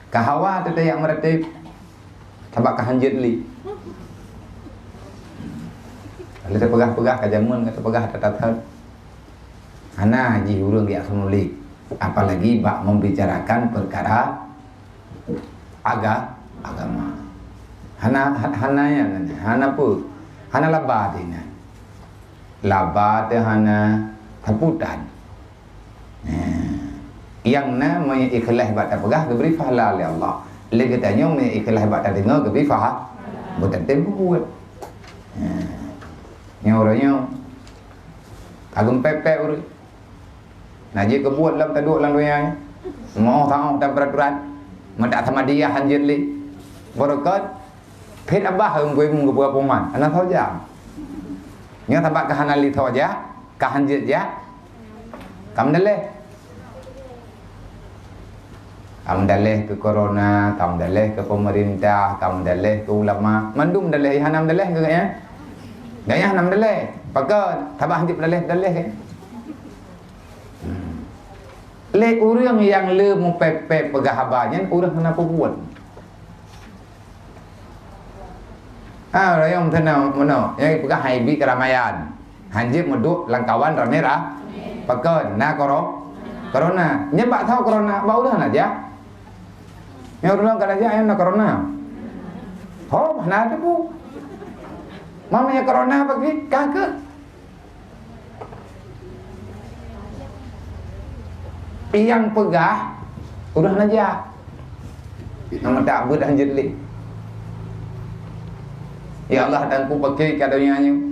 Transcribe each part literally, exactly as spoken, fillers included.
Ka hawa teuh tajak meuratéb, sabab ka hanjeuet lé. Lé tapeugah-peugah ka jameun, ka tapeugah that-that. Hana jih ureuëng jak seumulik, apalagi bak membicarakan peukara aga-, agama. Hana, ha-, hana nyan, hana peue, hana laba teuh nyan. Laba teuh hana, sapu tan. Nah, nyang na meunyoe ikhlaih bak tapeugah geubri pahala lé Allah. Lé geutanyoe meunyoe ikhlaih bak tadeungoe geubri paha-, beutatem peubuet. Nah, nyoe uroe nyoe ka geumpepet ureuëng. Na jeuet keubuet lom taduek lam donya nyoe. Moh taoh dan peraturan. Meutak sama dia hanjeuet lé. Beureukat. Phét abah ureuëng bui meugeubua puman. Hana soe jak. Nyoe sabab ka hana lé soe jak. Ka hanjeuet jak, ka meudaleh. Ka meudaleh keu korona, ka meudaleh keu peumeurintah, ka meudaleh keu ulama. Mandum meudaleh, hana meudaleh keu gobnyan? Gobnyan hana meudaleh. Pakon? Sabab hanjeuet meudaleh-meudaleh, kan? Hmm. Lé ureuëng nyang le meupepet peugah haba nyan, ureuëng hana peubuet. Ha, rayong meuteuna meunoe, nyang peugah hai bi keramaian. Hanjeuet meuduek lam kawan ramé ra. Pakon na koro-, korona. Nyan bak tho korona, bak ureuëng hana jak. Nyang ureuëng ka jak nyang na korona. Ho, hana teupeu. Mamé korona bagi ka keuh. Nyang peugah, ureuëng hana jak. Nama tak beuet hanjeuet lé. Ya Allah, dan ku pakai ka donya nyoe.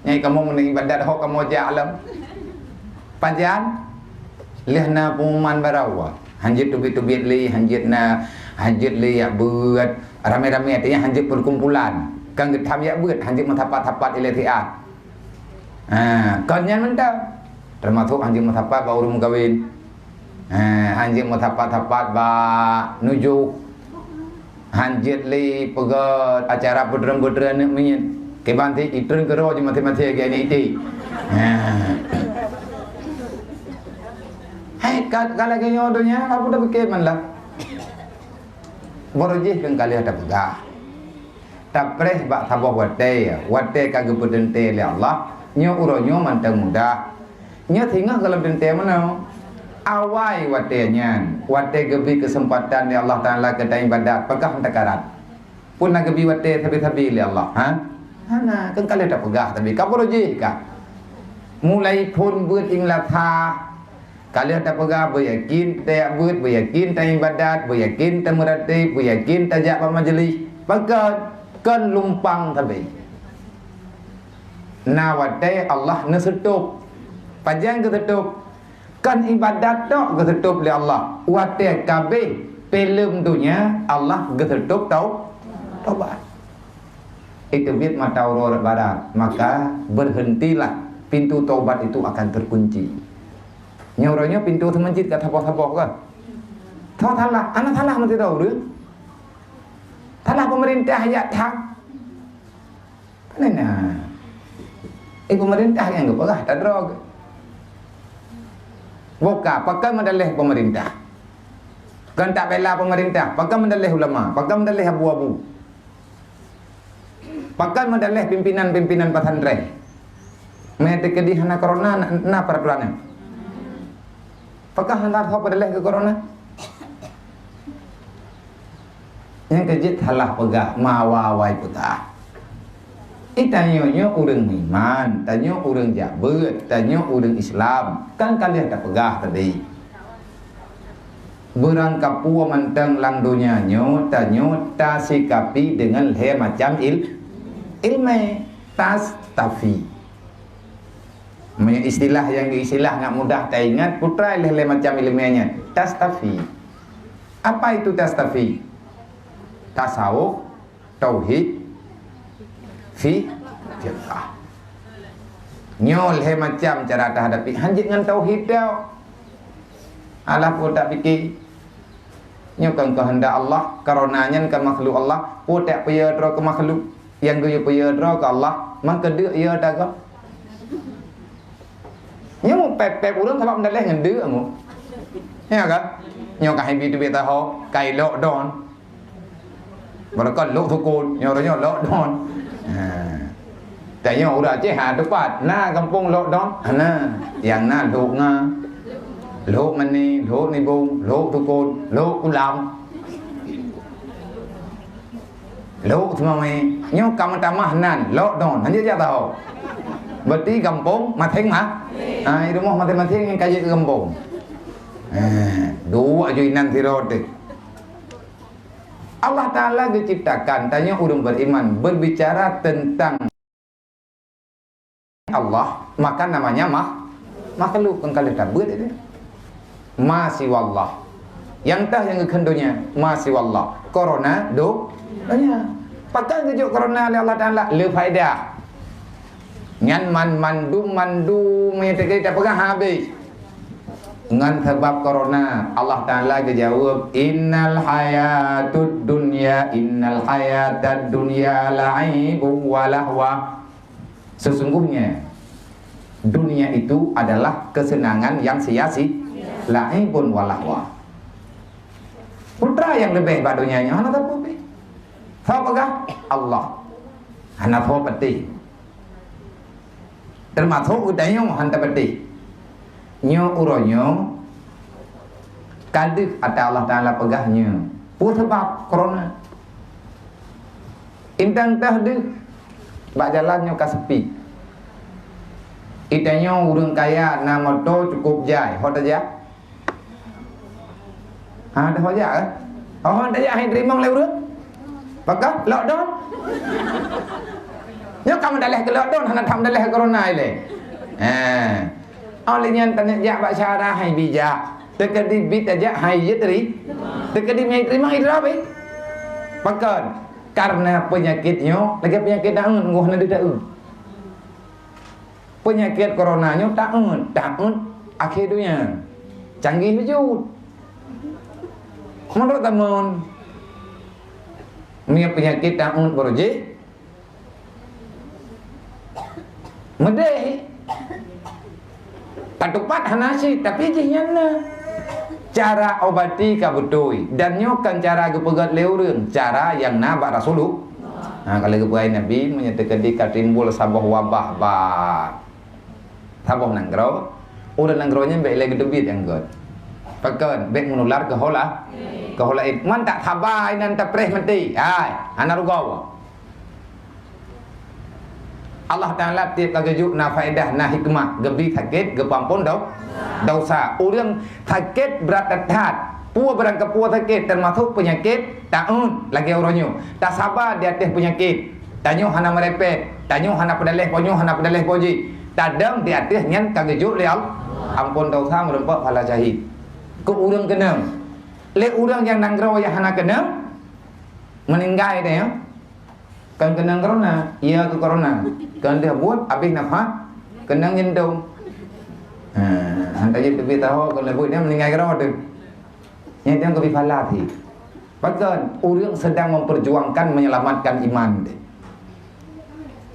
Nyai kamoe meunang ibadat ho kamoe jak alam. Pajan, lheueh na pengumuman baroe. Hanjeuet teubiet-teubiet lé, hanjeuet na, hanjeuet lé jak beuet. Ramé-ramé artinya hanjeuet perkumpulan. Kan geutam jak beuet, hanjeuet meusapat-sapat ilée siat. Ha, kon nyan mantong. Termasuk hanjeuet meusapat bak ureuëng meukawen. Ha, hanjeuet meusapat-sapat bak nujoh. Hanjeuet lé peugah acara peutreun-peutreun aneuk miet. Kiban ti itreun keudroe jih maté-maté lagée aneuk iték. Ha. Hai, ka, ka lagée nyoe donya, ka peue tapike man lah. Baroe jih keu ka lheueh tapeugah. Tapreh bak saboh watée, watée ka geupeuteuntée lé Allah, nyoe uroe nyoe mantong mudah. Nyoe singoh gohlom teuntée meunoe. Awai watée nyan, watée geubri keuseumpatan lé Allah Taala keu taibadat, pakon takarat. Peue na geubri watée sabe-sabe lé Allah, ha? Hana, keu ka lheueh tapeugah sabe, ka baroe jih ka. Mulai phon beuet ieng lasa, ka lheueh tapeugah beuyakin tajak beuet, beuyakin taibadat, beuyakin tameuratéb, beuyakin tajak bak majeulis. Pakon? Kon lumpang sabe. Na watée Allah neuseutôb. Pajan geuseutôb? Kon ibadat tok geuseutôb lé Allah. Watée ka abéh filem donya, Allah geuseutôb tau-, taubat. Itu biet mata uroe barat, maka berhentilah, pintu taubat itu akan terkunci. Nyoe uroe nyoe pintu seumeujid ka saboh-saboh kan? Tho salah, hana salah meusidroe ureuëng. Salah pemerintah jak that. Pane na? Eh, pemerintah nyang geupeugah tadroe. Boh ka, pakon meudaleh pemerintah? Kon tabela pemerintah, pakon meudaleh ulama, pakon meudaleh abu-abu? Pakon meudaleh pimpinan-pimpinan pesantren? Meukeudeh hana korona, na, na peraturan nyan. Pakon hana tho peudaleh keu korona? Nyang keujeuet salah peugah, meuawai-awai peugah. Eh, tanyoe nyoe ureuëng meuiman, tanyoe ureuëng jak beuet, tanyoe ureuëng Islam, kan ka lheueh tapeugah tadi. Beurangkapeue mantong lam donya nyoe, tanyoe tasikapi deungon lhée macam il-, ileumé, tastafi. Meunyoe istilah nyang geuistilah ngat mudah taingat, peutrai lhée-lhée macam ileumé nyan. Tastafi. Apa itu tastafi? Tasawuf, tauhid, fi-, fiqah. Nyoe lhée macam cara tahadapi, hanjeuet ngon tauhid teuh. Alah peue tapike. Nyoe kon keuheundak Allah, kareuna nyan kon makhluk Allah, peue tapeuyue droe keu makhluk. Nyang geuyue peuyue droe keu Allah, mangkeudeuek yue tagoe. Nyoe meupép-pép ureuëng sabab meudaleh ngon deuk nyoe. Ya kan? Nyoe ka hai bi teubiet taho, kai lockdown. Barokon lhok sukon, nyoe uroe nyoe lockdown. Ha. Tanyoe ureueng Aceh, ha, teupat. Na gampông lockdown? Hana. Nyang na lhok nga. Lhok mani, lhok nibong, lhok sukon, lhok kulam. Lhok teumawé. Nyoe ka meutamah nan, lockdown. Hanjeuet jak tahu. Berarti gampông maséng-ma-, ha, di rumoh maséng-maséng nyang ka jeuet keu gampông. Eh, duek aju inan sidroe teuh. Allah Taala geuciptakan, tanyoe ureueng beriman, berbicara tentang Allah, maka namanya mah-, makhluk, kon ka lheueh tabeuet itu. Ma siwallah. Nyang teuh nyang geukheun donya, ma siwallah. Corona, do-, donya. Pakon geujok corona lé Allah Taala? Le faedah. Nyan man-, mandum, mandum nyang teuka tapeugah habéh. Ngon sabab corona, Allah Taala geujaweueb, "Innal hayatud dunya, innal hayatad dunya la'ibun wa lahwa." Sesungguhnya, dunia itu adalah kesenangan yang sia-si-, la'ibun wa lahwa. Peue teuma nyang leubeh bak donya nyoe? Hana sapeue pih. Soe peugah? Allah. Hana soe patéh. Teumasok geutanyoe hana tapatéh. Nyoe uroe nyoe ka deuh ata Allah Taala peugah nyoe. Peue sabab corona? Intan teuh deuh bak jalan nyoe ka sepi. Geutanyoe ureueng kaya na moto cukup jai, ho tajak? Ha, dah ho jak, eh? Ho tajak hai teurimong lé ureueng? Pakon? Lockdown? Nyoe ka meudaleh keu lockdown, hana that meudaleh keu corona ilée. Eh. Óh lheueh nyan taneuk jak bak syara hai bijak. Teukeudi bit tajak hai jiteurimong. Teukeudi meuhai teurimong idroe pih. Pakon? Karena peunyakét nyoe lagée peunyakét daun, ngon hana deuh daun. Peunyakét corona nyoe taeut, taeut akhé donya. Canggih beujeuet. Meunurot tamon, meunyoe peunyakét taeut baroe jih, meudeh. Tatupat hana cit, tapi jih nyan na. Cara obati ka beutôi, dan nyoe kon cara geupeugét lé ureueng, cara nyang na bak Rasulullah. Ha, ka lheueh geupeugah Nabi, meunyoe teukeudi ka timbul saboh wabah bak saboh nanggroe, ureueng nanggroe nyan bék lé geuteubiet nyang gét. Pakon? Bék meunular keu ho la-, keu ho laén. Man tak saba inan tapreh maté. Hai, hana rugoe. Allah Taala tiep ka geujok na faedah, na hikmah, geubi sakét, geupeuampon dau-, dosa. Ureueng sakét brat that-that, peue barang keupeue sakét, teumasok peunyakét taeut lagée uroe nyoe. Tasaba di ateueh peunyakét. Tanyoe hana meurepet, tanyoe hana peudaleh po nyoe, hana peudaleh po jih. Tadong di ateueh nyan ka geujok lé Allah. Ampon dosa, meureumpok pahala syahid. Keu ureueng keunong. Lé ureueng nyang nanggroe nyang hana keunong, meuninggai deh, ya. Kon keunong corona, iya keu corona. Kon lheueh buet, abéh nafah, keunong nyentong. Ha, hantai jih teubiet taho, kon lheueh buet dia meuninggai keudroe teuh. Nyan nyentong keubi pahala sih. Pakon? Ureueng sedang memperjuangkan menyelamatkan iman deh.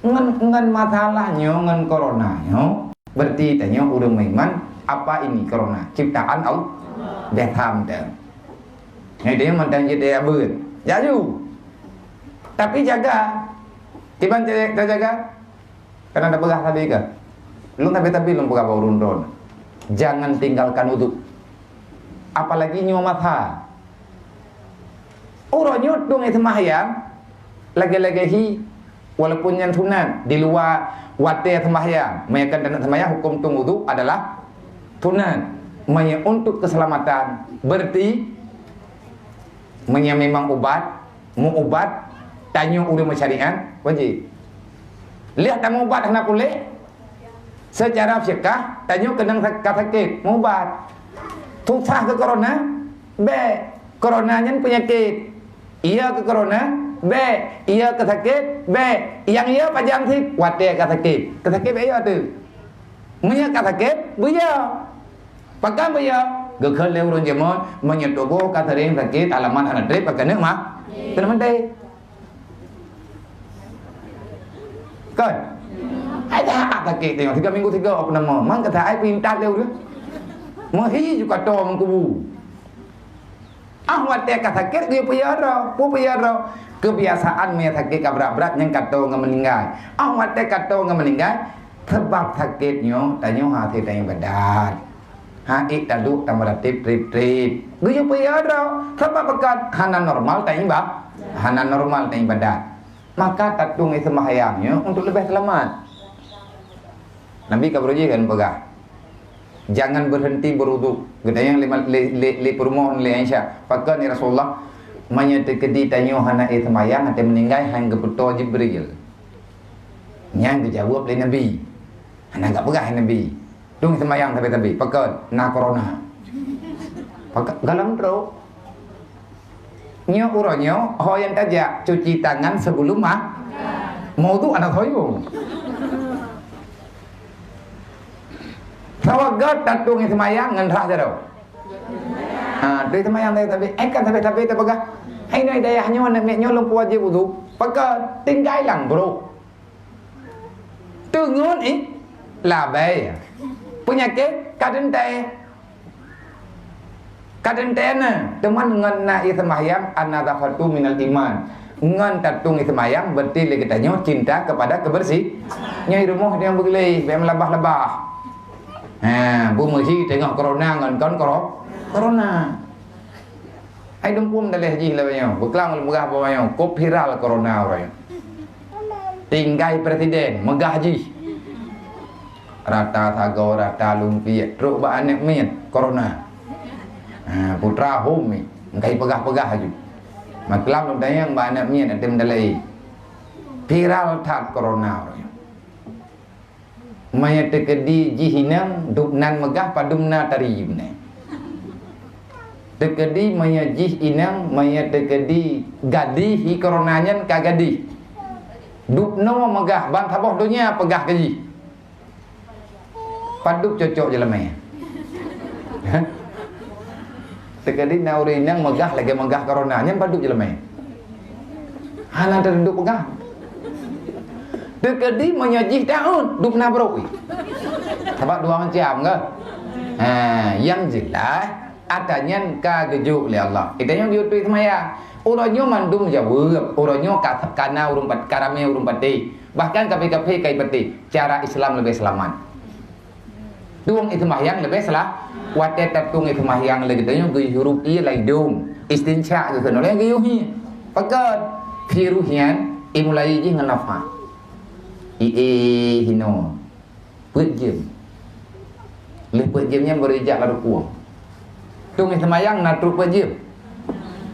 Ngon, ngon masalah nyoe, ngon corona nyoe, berarti tanyoe ureueng meuiman, apa ini corona? Ciptaan Allah. Bék tham deh. Nyan tanyoe mantong jeuet deh abeuet. Jaju. Tapi jaga. Kiban ta-, tajaga? Karena tapeugah sabe ka. Lôn sabe-sabe lôn peugah bak ureueng droen. Jangan tinggalkan wudhu. Apalagi nyoe masa. Uroe nyoe tueng seumahyang lagée-lagée hi, walaupun nyan sunat, di luwa watée seumahyang. Meunyoe kon taneuk seumahyang, huköm tueng wudhu adalah sunat. Meunyoe untuk keselamatan, berarti meunyoe memang ubat, meuubat, tanyoe ureueng meusyariat, wajéb. Lheueh tameuubat hana puléh, secara fiqah, tanyoe keunong sa-, ka sakét, meuubat. Susah keu corona? Bék. Corona nyan peunyakét. Iya keu corona? Bék. Iya keu sakét? Bék. Nyang iya pajan cit, watée ka sakét. Ka sakét bék iya teuh. Meunyoe ka sakét, beuiya. Pakon beuiya? Geukheun lé ureueng jameun, meunyoe tuboh ka seuring sakét, alamat hana treb, ka keuneuk ma-, keuneuk maté. Kon? Hai dah sakét tengok, tiga minggu tiga apa nama? Man kata ai pintar dia ureueng. Meuhi ju kato meukubu. Ah watèe ka sakét geuyue peuyo droe, peue peuyo droe. Keubiasaan meunyo sakét ka brat-brat nyan kato ngon meuninggai. Ah watèe kato ngon meuninggai, sabab sakét nyoe tanyoe hase taibadat. Ha ék taduek tameuratéb trép-trép. Geuyue peuyo droe, sabab pakon hana normal taiba, hana normal taibadat. Maka tatueng seumahyang nyoe untuk leubeh seulamat. Nabi ka beureuji kan peugah, "Jangan berhenti berwudu." Geutanyong lé, lé, lé, lé peurumoh lé Aisyah, "Pakon ya Rasulullah, meunyoe teukeudi tanyoe hana éh seumayang, até meuninggai han geupeutoe Jibril?" Nyan geujaweueb lé Nabi. Hana gak peugah lé Nabi, "Tueng seumayang sabe-sabe, pakon na corona." Pakon galom trok. Nyoe uroe nyoe ho nyang tajak cuci tangan sebelum ma-, meuwudu aneuk soyong. Sawagat tatueng seumayang ngon rhah jaroe. Ha, tueng seumayang tabe-tabe, eh kan tabe-tabe tapeugah. Hai nyoe dayah nyoe aneuk miet nyoe lom wajéb wudu. Pakon tinggai lam brok. Teungeut ih, labai. Peunyakét ka teuntèe. Ka teuntèe na, teuma ngon na éh seumahyang an-nadhafatu minal iman. Ngon tatueng éh seumahyang berarti lé geutanyoe cinta kepada kebersih. Nyoe rumoh nyang beugleh, bèk meulabah-labah. Ha, beumeuhi teungoh corona ngon kon koro-, corona. Ai dum pum daleh jih lawét nyoe, beuklang lôn peugah bak nyoe, kop viral corona uroe nyoe. Tinggai presiden, meugah jih. Rata sagoe, rata lumpiek, trok bak aneuk miet, corona. Ha, putra hom ni, engkai peugah-peugah aju. Maklam lôn tanyong bak aneuk miet, até meudalai. Viral that corona uroe nyoe. Meunyoe teukeudi jih inong, dub nan meugah padum na tari jih nyan. Teukeudi meunyoe jih inong, meunyoe teukeudi gadih, i corona nyan ka gadih. Dub noe meugah ban saboh donya peugah keu jih. Padub cocok jeulamé. Teukeudi na ureueng inong meugah lagèe meugah corona, nyan padub jeulamé. Hana teuduek peugah. Teukeudi meunyoe jih taun, dub na brok. Sabab dua macam kan? Ha, yang jelas, ata nyan ka geujok lé Allah. Kita nyoe geuyue tueng seumayang. Uroe nyoe mandum jaweueb, uroe nyoe ka, ka na ureueng pat-, ka ramé ureueng patéh. Bahkan kafé-kafé ka ipatéh. Cara Islam leubeh seulamat. Tueng éh seumahyang leubeh seulah. Watèe tatueng éh seumahyang lé geutanyoe geuyue hirup ie lam idong. Istinsyak geukheun lé geuyue ie. Pakon? Virus nyan imulai jih ngon nafah. Ie hinoe. Peuet jeuem. Lheueh peuet jeuem nyan baru ijak lam rukueng. Tueng éh seumahyang na trok peuet jeuem.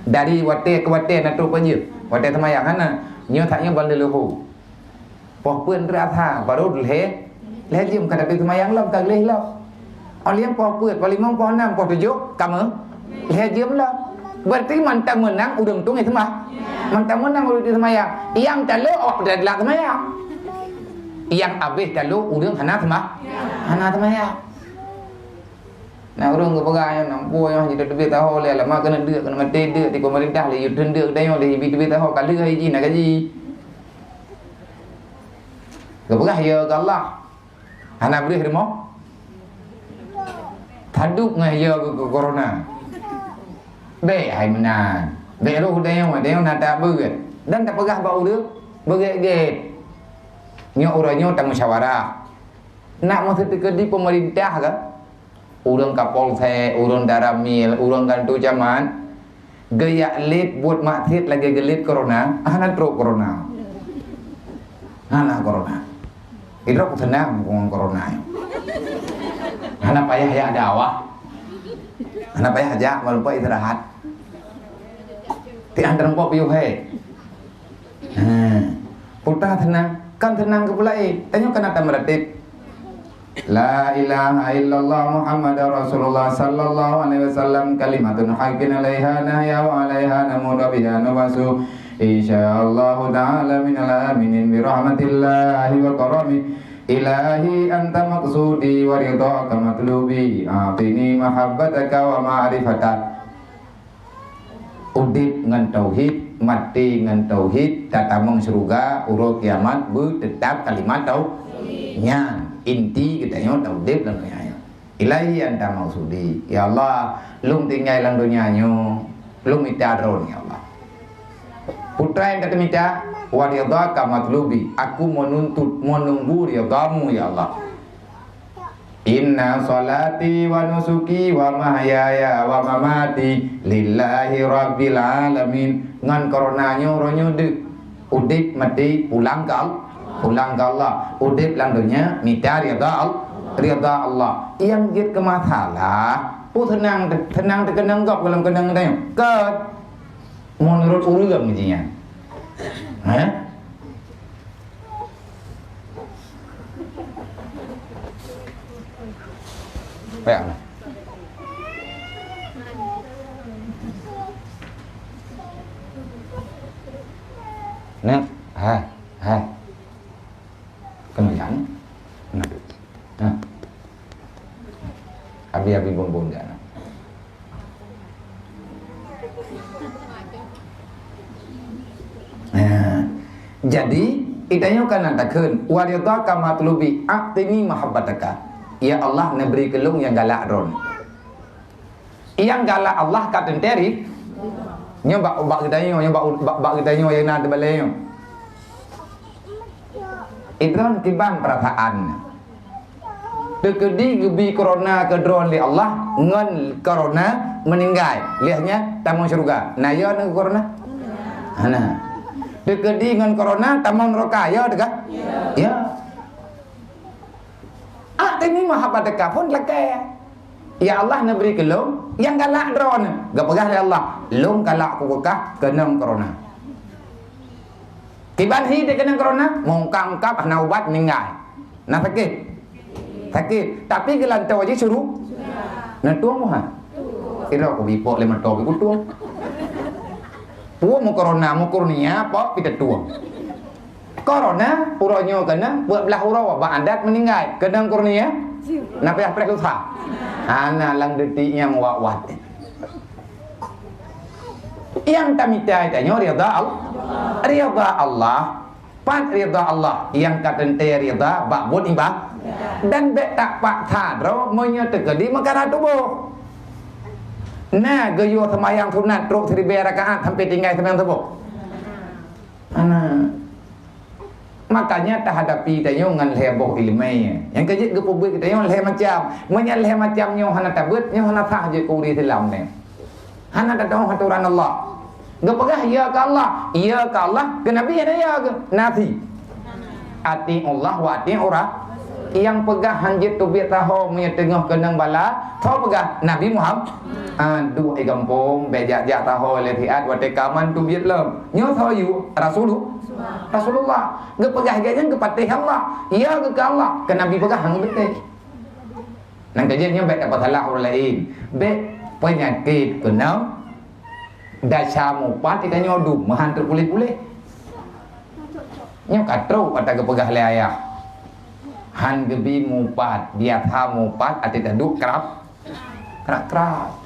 Dari watèe keu watèe na trok peuet jeuem. Watèe seumahyang hana. Nyoe that nyoe ban lheueh leuhô. Poh peuet trok asa, baru lhèe, lhèe jeuem ka tapi seumayang lom, ka gleh lom. Óh lheueh poh peuet, poh limong, poh nam, poh tujoh, ka meu-, lhèe jeuem lom. Berarti mantong meunang ureueng tueng seumayang. Mantong meunang ureueng tueng seumayang. Nyang talo awak peugah gleh seumayang. Nyang abéh talo ureueng hana seuma-, hana seumayang. Na ureueng geupeugah nyoe, "Nampu nyoe jiteubiet taho lé, lama keuneuk deuk, keuneuk maté deuk, di pemerintah lé yue teun deuk tanyoe lé, ibi teubiet taho ka lheueh jih na gaji." Geupeugah ya keu Allah. Hana breueh rumoh. Padub ngon ya keu, keu corona. Bèk hai meunan. Bèk roh tanyoe, tanyoe na tabeuet. Dan tapeugah bak ureueng beugèt-gèt. Nyoe uroe nyoe tamusyawarah. Nak meuseuti keu di pemerintah ka? Ureueng kapolsek, ureueng daramil, ureueng kanto camat, geujak lét buet maksiet lagèe geulét corona, hana trok corona. Hana corona. Idrop seunang ngon corona. Hana payah jak dakwah. Hana payah jak, meureumpok istirahat. Tiang teureumpok piôh hai. Ha. Peue teunang, kan teunang keu peulaén. Tanyoe kan ata meuratéb. La ilaha illallah Muhammadar Rasulullah sallallahu alaihi wasallam, kalimatun haqqin alaiha nahya wa alaiha namutu wa biha nub'atsu insyaallahu ta'ala minal aminin bi rahmatillahi wa karami. Ilahi anta maqsudi wa ridhaka matlubi, a'tini mahabbataka wa ma'rifatak. Udép ngon tauhid, maté ngon tauhid, tatamong syeuruga, uroe kiamat beuteutab kalimat tauhid. Nyan inti geutanyoe taudép lam donya nyoe. Ilahi anta maksudi. Ya Allah, lôn tinggai lam donya nyoe, lôn mita droe, ya Allah. Peue nyang ka teumita, wa ridhaka matlubi, aku meununtut, meununggu ridhamu, ya Allah. Inna salati wa nusuki wa mahyaya wa mamati lillahi rabbil alamin. Ngon corona nyoe uroe nyoe deuh. Udeb maté pulang ka Al-, pulang ka Allah. Udeb lam donya mita ridha Al-, ridha Allah. Nyang jeuet keu masalah, peue seunang, seunang teukeunong gob lam keunong tanyoe? Kon. Meunurot ureueng jih nyan. Hah? Payah lah. Nah, hai, hai. Kemudian, nah. Nah. Abi-abi bonbon dah. Nah. Jadi, itanyoe kan takheun, "Wa ridhaka matlubi, a'tini mahabbataka." Ya Allah, neubri keu lôn nyang galak droen. Nyang galak Allah ka teuntèe ri-, nyoe bak, bak geutanyoe, nyoe bak, bak, bak geutanyoe nyang na di balèe nyoe. Idroen kiban peurasaan. Teukeudi geubi corona keu droen lé Allah, ngon corona meuninggai. Lheueh nyan tamong syeuruga. Na yo ngon corona? Hana. Teukeudi ngon corona tamong neuraka, yo teuka? Ya. A'tini mahabbataka phon lakèe. Ya Allah, neubri keu lôn nyang galak droen. Geupeugah lé Allah, "Lôn galak kupeugah keunong corona." Kiban hi teukeunong corona, meungkap-ungkap hana ubat, meuninggai. Na sakét? Sakét. Tapi geulantoe jih syeuruga. Neutueng buhan. Kira ku bipok lé meutoe kutueng. Puwoe meukorona, meukurnia, pok pih teutueng. Korona, uroe nyoe keunong, peuet blaih uroe bak adat meuninggai. Keunong kurnia, na payah preh susah. Hana lam detik nyang wat-wat. Nyang tamita tanyoe ridha Allah. Ridha Allah. Pat ridha Allah nyang ka teuntèe ridha bak buet iba-, dan bèk tapaksa droe meunyoe teukeudi meukara tuboh. Na geuyue seumayang sunat trok siribèe rakaat sampai tinggai seumayang suboh? Hana. Makanya tahadapi tanyoe ngon lhèe boh ileumèe. Nyang keujeuet geupeubeuet geutanyoe lhèe macam. Meunyoe lhèe macam nyoe hana tabeuet, nyoe hana sah jeuet keu ureueng Islam nyoe. Hana tatu'oh atoran Allah. Geupeugah ya keu Allah, ya keu Allah, keu Nabi hana ya keu nasi. Ati'ullah wa ati'ur ra-, nyang peugah han jeuet teubiet saho meunyoe teungoh keunong bala, soe peugah? Nabi Muhammad. Ah, duek di gampông, bèk jak-jak saho lé siat watèe kaman teubiet lom. Nyoe soe yue? Rasulu-, Rasulullah. Geupeugah gét nyan geupatéh Allah. Ya geuh keu Allah, keu Nabi peugah han geupatéh. Nyang keujeuet nyoe bèk tapeusalah ureueng laén. Bèk peunyakét keunong desya mupat di tanyoe dum meuhan teupuléh-puléh. Nyoe ka trok ata geupeugah lé ayah. Han geubi mupat, biasa mupat até taduek krab, krab-krab.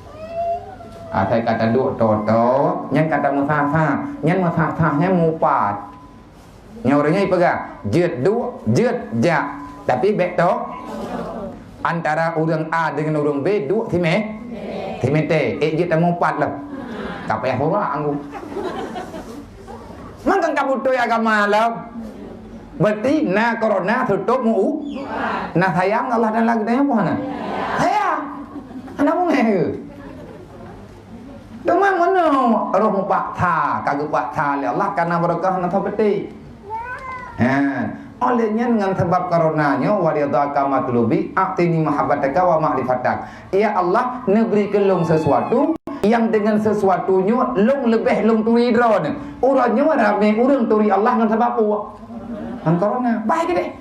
Asai ka taduek toto, nyan ka tameusah-sah. Nyan meusah-sah nyan mupat. Nyoe ureueng nyan ipeugah, jeuet duek, jeuet jak. Tapi bèk to. Antara ureueng A deungon ureueng B duek simé-, simètè. Ék jeuet tameupat lom. Ka payah urak anggô. Mangkang ka beutôi agama lom. Berarti na korona tutôp meu-, na sayang Allah dan lagèe nyan, bukan? Sayang. Hana mungèh. Teuma meunoe roh meupaksa, ka geupaksa lé Allah kareuna barokah na sapeue. Ha, oleh nyan ngon sabab korona nyoe, "Wa ridhaka matlubi, a'tini mahabbataka wa ma'rifatak." Ya Allah, neubri keu lôn sesuatu nyang deungon sesuatu nyoe lôn leubeh lôn turi droeneuh. Uroe nyoe ramé ureueng turi Allah ngon sabab peue? Ngon korona. Bah keudeh.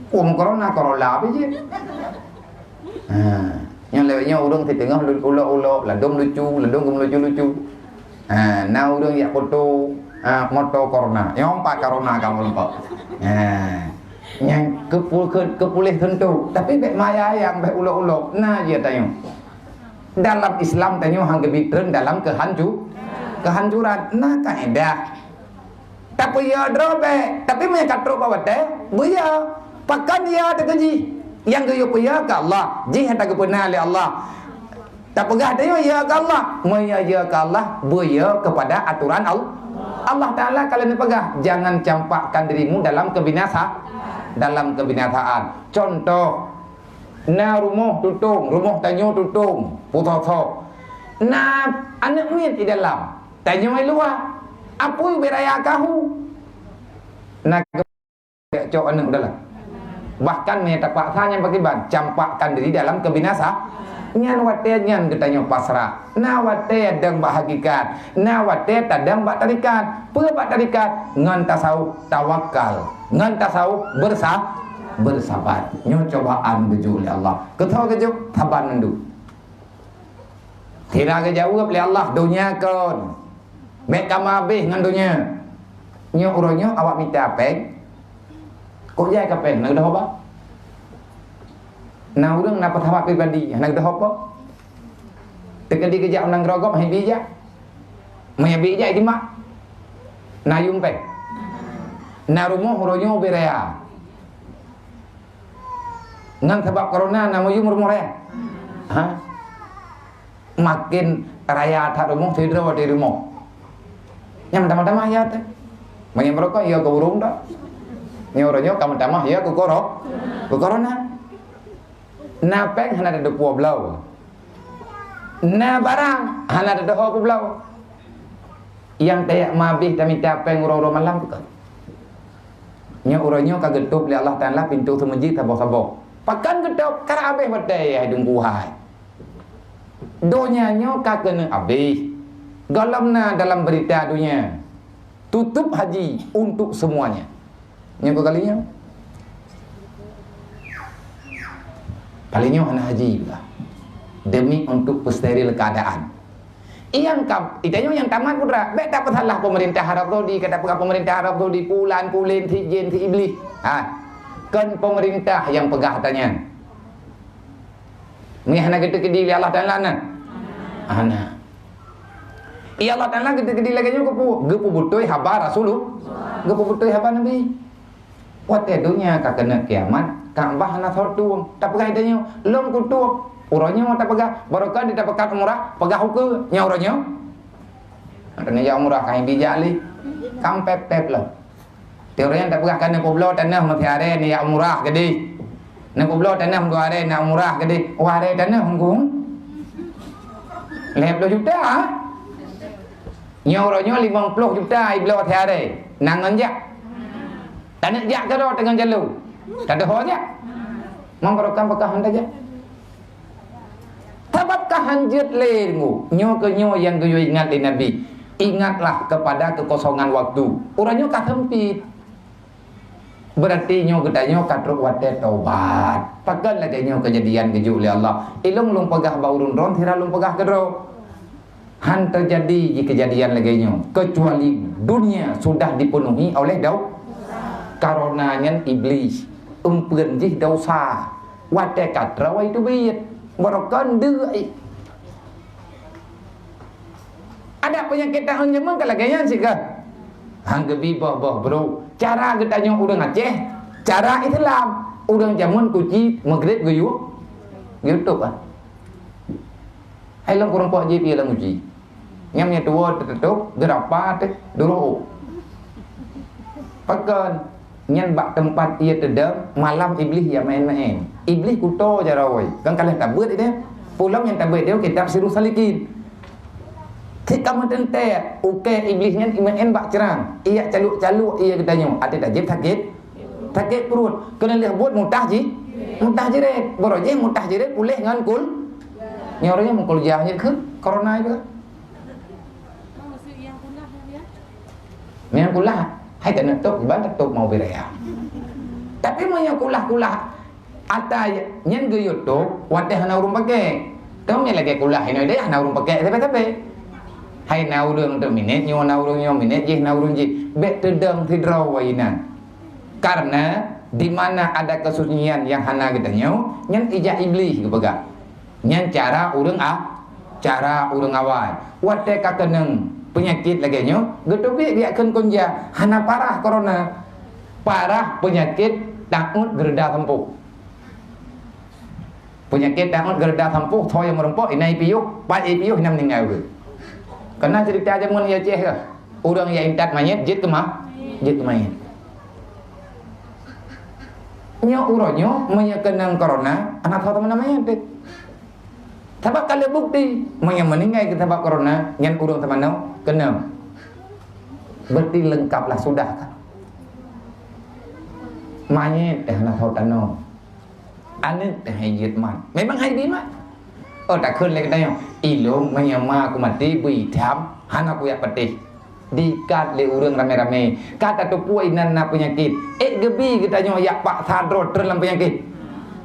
Wong korona, korola pih jih. Ha, nyang lewat nyoe ureueng siteungoh lu-, ulok-ulok, ladôm lucu, ladôm geumeulucu-lucu. Ha, na ureueng jak foto, ha, moto korona. Nyoe pat korona kamoe lumpah. Ha, nyang keupu-, keu-, keupuléh teuntu. Tapi bèk maya nyang bèk ulok-ulok. Na jih tanyoe. Dalam Islam tanyoe han geubi treun dalam kehancu-, kehancuran. Na kaedah. Tapeuyö droe bèk, tapi meunyo ka trok bak watèe, beuyö. Pakon yö teukeujih? Nyang geuyue peue ya keu Allah, jih nyang tageupeuna lé Allah. Tapeugah tanyoe ya keu Allah, meunyoe ya keu Allah, beu ya keupada atoran Allah. Allah Taala ka lheueh neupeugah, "Jangan campakkan dirimu dalam kebinasa-, dalam kebinasaan." Contoh, na rumoh tutong, rumoh tanyoe tutong, pusoe-soe. Na aneuk miet di dalam, tanyoe di luwa. Apui ubé raya kahu. Na cok aneuk dalam. Bahkan meunyoe tapaksa nyan pakriban, campakkan diri dalam kebinasa-, nyan watée nyan geutanyoe pasrah. Na watée dong bak hakikat, na watée tadong bak tarikat. Peue bak tarikat? Ngon tasawuf tawakal, ngon tasawuf bersa-, bersabar. Nyoe cobaan geujok lé Allah. Keu soe geujok? Saban mandum. Sira geujaweueb lé Allah, "Donya kon, bék kamoe habéh ngon donya." Nyoe uroe nyoe awak mita péng, kok jai ka péng, hana geudoh haba. Na ureuëng na pesawat pribadi, hana geudoh haba. Teukeudi geujak u nanggroe gob, han bi jak. Meunyo bi jak, jimat. Na yum péng. Na rumoh uroe nyoe ubé raya. Ngon sabab corona na meuyum rumoh raya. Ha? Makin raya that rumoh, sidroe di rumoh. Nyang tamah-tamah ya teh. Meunyo meurokok ya keu ureuëng dak. Nyoe uroe nyoe ka meutamah ya keu koro-, keu corona. Na péng hana teudeupue bloe. Na barang hana teudeupue bloe. Nyang tajak mabéh tamita péng uroe-uroe malam teuka. Nyoe uroe nyoe ka geutôb lé Allah Taala pintoe seumeujid saboh-saboh. Pakon geutôb? Karab habéh watée hai Teungku hai. Donya nyoe ka keuneuk habéh. Gohlom na dalam beurita donya, tutup haji untuk semuanya. Nyoe keu kali nyoe. Kali nyoe hana haji pula. Demi untuk peusteril keadaan. Nyang ka, geutanyoe nyang tamat putra, bék tapeusalah pemerintah Arab Saudi, ka tapeugah pemerintah Arab Saudi, pulan, pulén, si jén, si iblih. Ha. Kon pemerintah nyang peugah ata nyan. Meuhana geuteukeudi lé Allah Taala na? Hana. Ya Allah Taala geuteukeudi lagée nyoe geupeu-, geupeubeutôi haba Rasulullah, geupeubeutôi haba Nabi. Watée donya ka keuneuk kiamat, Ka'bah hana soe tueng. Tapeugah tanyoe, lôn kutueng. Uroe nyoe tapeugah, barokah di tapeugah umrah, peugah ukeue. Nyoe uroe nyoe. Keuneuk jak umrah, ka bijak lé. Kam pép-pép lom. Teurang tapeugah ka neupubloe tanoh meusiaré neujak umrah keudeh. Neupubloe tanoh dua aré neujak umrah keudeh. Dua aré tanoh hungkung. Lhèe ploh juta. Nyoe uroe nyoe limong ploh juta ibloe siaré. Na ngon jak. Taneuk jak keudroe teungoh jalô. Tadoh jak. Mang barokah-barokah han tajak. Sabab ka hanjeuet lé ilmu. Nyoe keuh nyoe nyang geuyue ingat lé Nabi. Ingatlah kepada kekosongan waktu. Uroe nyoe ka seumpit. Beurati nyoe geutanyoe ka trok watée tobat. Pakon lagée nyoe keujadian geujok lé Allah. Ilong lôn peugah bak ureuëng droe, sira lôn peugah keudroe. Han teujadi jih keujadian lagée nyoe, keucuali dunia sudah dipenuhi oleh dau-, karena nyan Iblih, eumpeuen jih desya. Watée ka troe teubiet, barokon deuk. Adak peunyakét taun jameun ka lagée nyan sigoe. Han geubi boh-boh brok. Cara geutanyoe ureuëng Aceh, cara Islam, ureuëng jameun kuci Maghrib geuyue, geuyue tôb ah. Hai lôn kureueng pok jih pih lam uji. Nyang meunyoe tuwoe teututup, geurapa teuh, duroe. Pakon? Nyan bak teumpat ie teudong, malam Iblih ya maén-maén. Iblih kuto jaroe. Kan kaleh tabeuet ideh. Pulang nyang tabeuet ideh kitab Sirus Salikin. Cit kamoe teuntée, ukée Iblih nyan maén bak ceurang. Iyak caluk-caluk ie geutanyoe. Até tajép sakét. Sakét pruet, keuneuk lheueh buet mutah ji-, mutah jiret. Baroe jih mutah jiret puléh ngon kul-, nyoe ureuëng nyan meukuliah jeuet keu corona itu. Nyang kulah, hai taneuk tôb, ban tôb mau biraya. Tapi meunyoe kulah-kulah, ata nyan geuyue tôb, watée hana ureuëng pakai. Tôb nyan lagée kulah inoe deh, hana ureuëng pakai sabe-sabe. Hai na ureuëng tôb minét nyoe, na ureuëng nyoe minét jih, na ureuëng jih. Bék teudong sidroe inan. Karena di mana ada kesunyian nyang hana geutanyoe, nyan ijak Iblih geupeugah. Nyan cara ureuëng a-, cara ureuëng awai. Watée ka keunong peunyakét lagée nyoe, geuteubiet jak kheun konja, hana parah corona. Parah peunyakét takot geureuda sampoe. Peunyakét tanggôt geureudah sampôh, soe nyang meureumpok, inan ipiôh, pat ipiôh, inan meuninggai ureuëng. Keunan ceurita jameun di Aceh ka. Ureuëng nyang intat manyét, jeuet keu ma-, jeuet keu manyét. Nyoe uroe nyoe, meunyoe keunong corona, hana soe teumeunan manyét deh. Sabab ka lheueh bukti, meunyoe meuninggai keu sabab corona, nyan ureuëng teumanoe keunong. Berarti leungkap lah, sudah kan. Manyét teuh hana soe tanoe. Aneuk teuh hai jeuet mat. Memang hai bi mat. Oh, takheun lé geutanyoe, "Ilôn meunyoe ma ku maté beu itam, hana kuyak patéh." Diikat lé ureuëng ramé-ramé. Ka tateupeue inan na peunyakét. Ék geubi geutanyoe yak paksa droe treun lam peunyakét.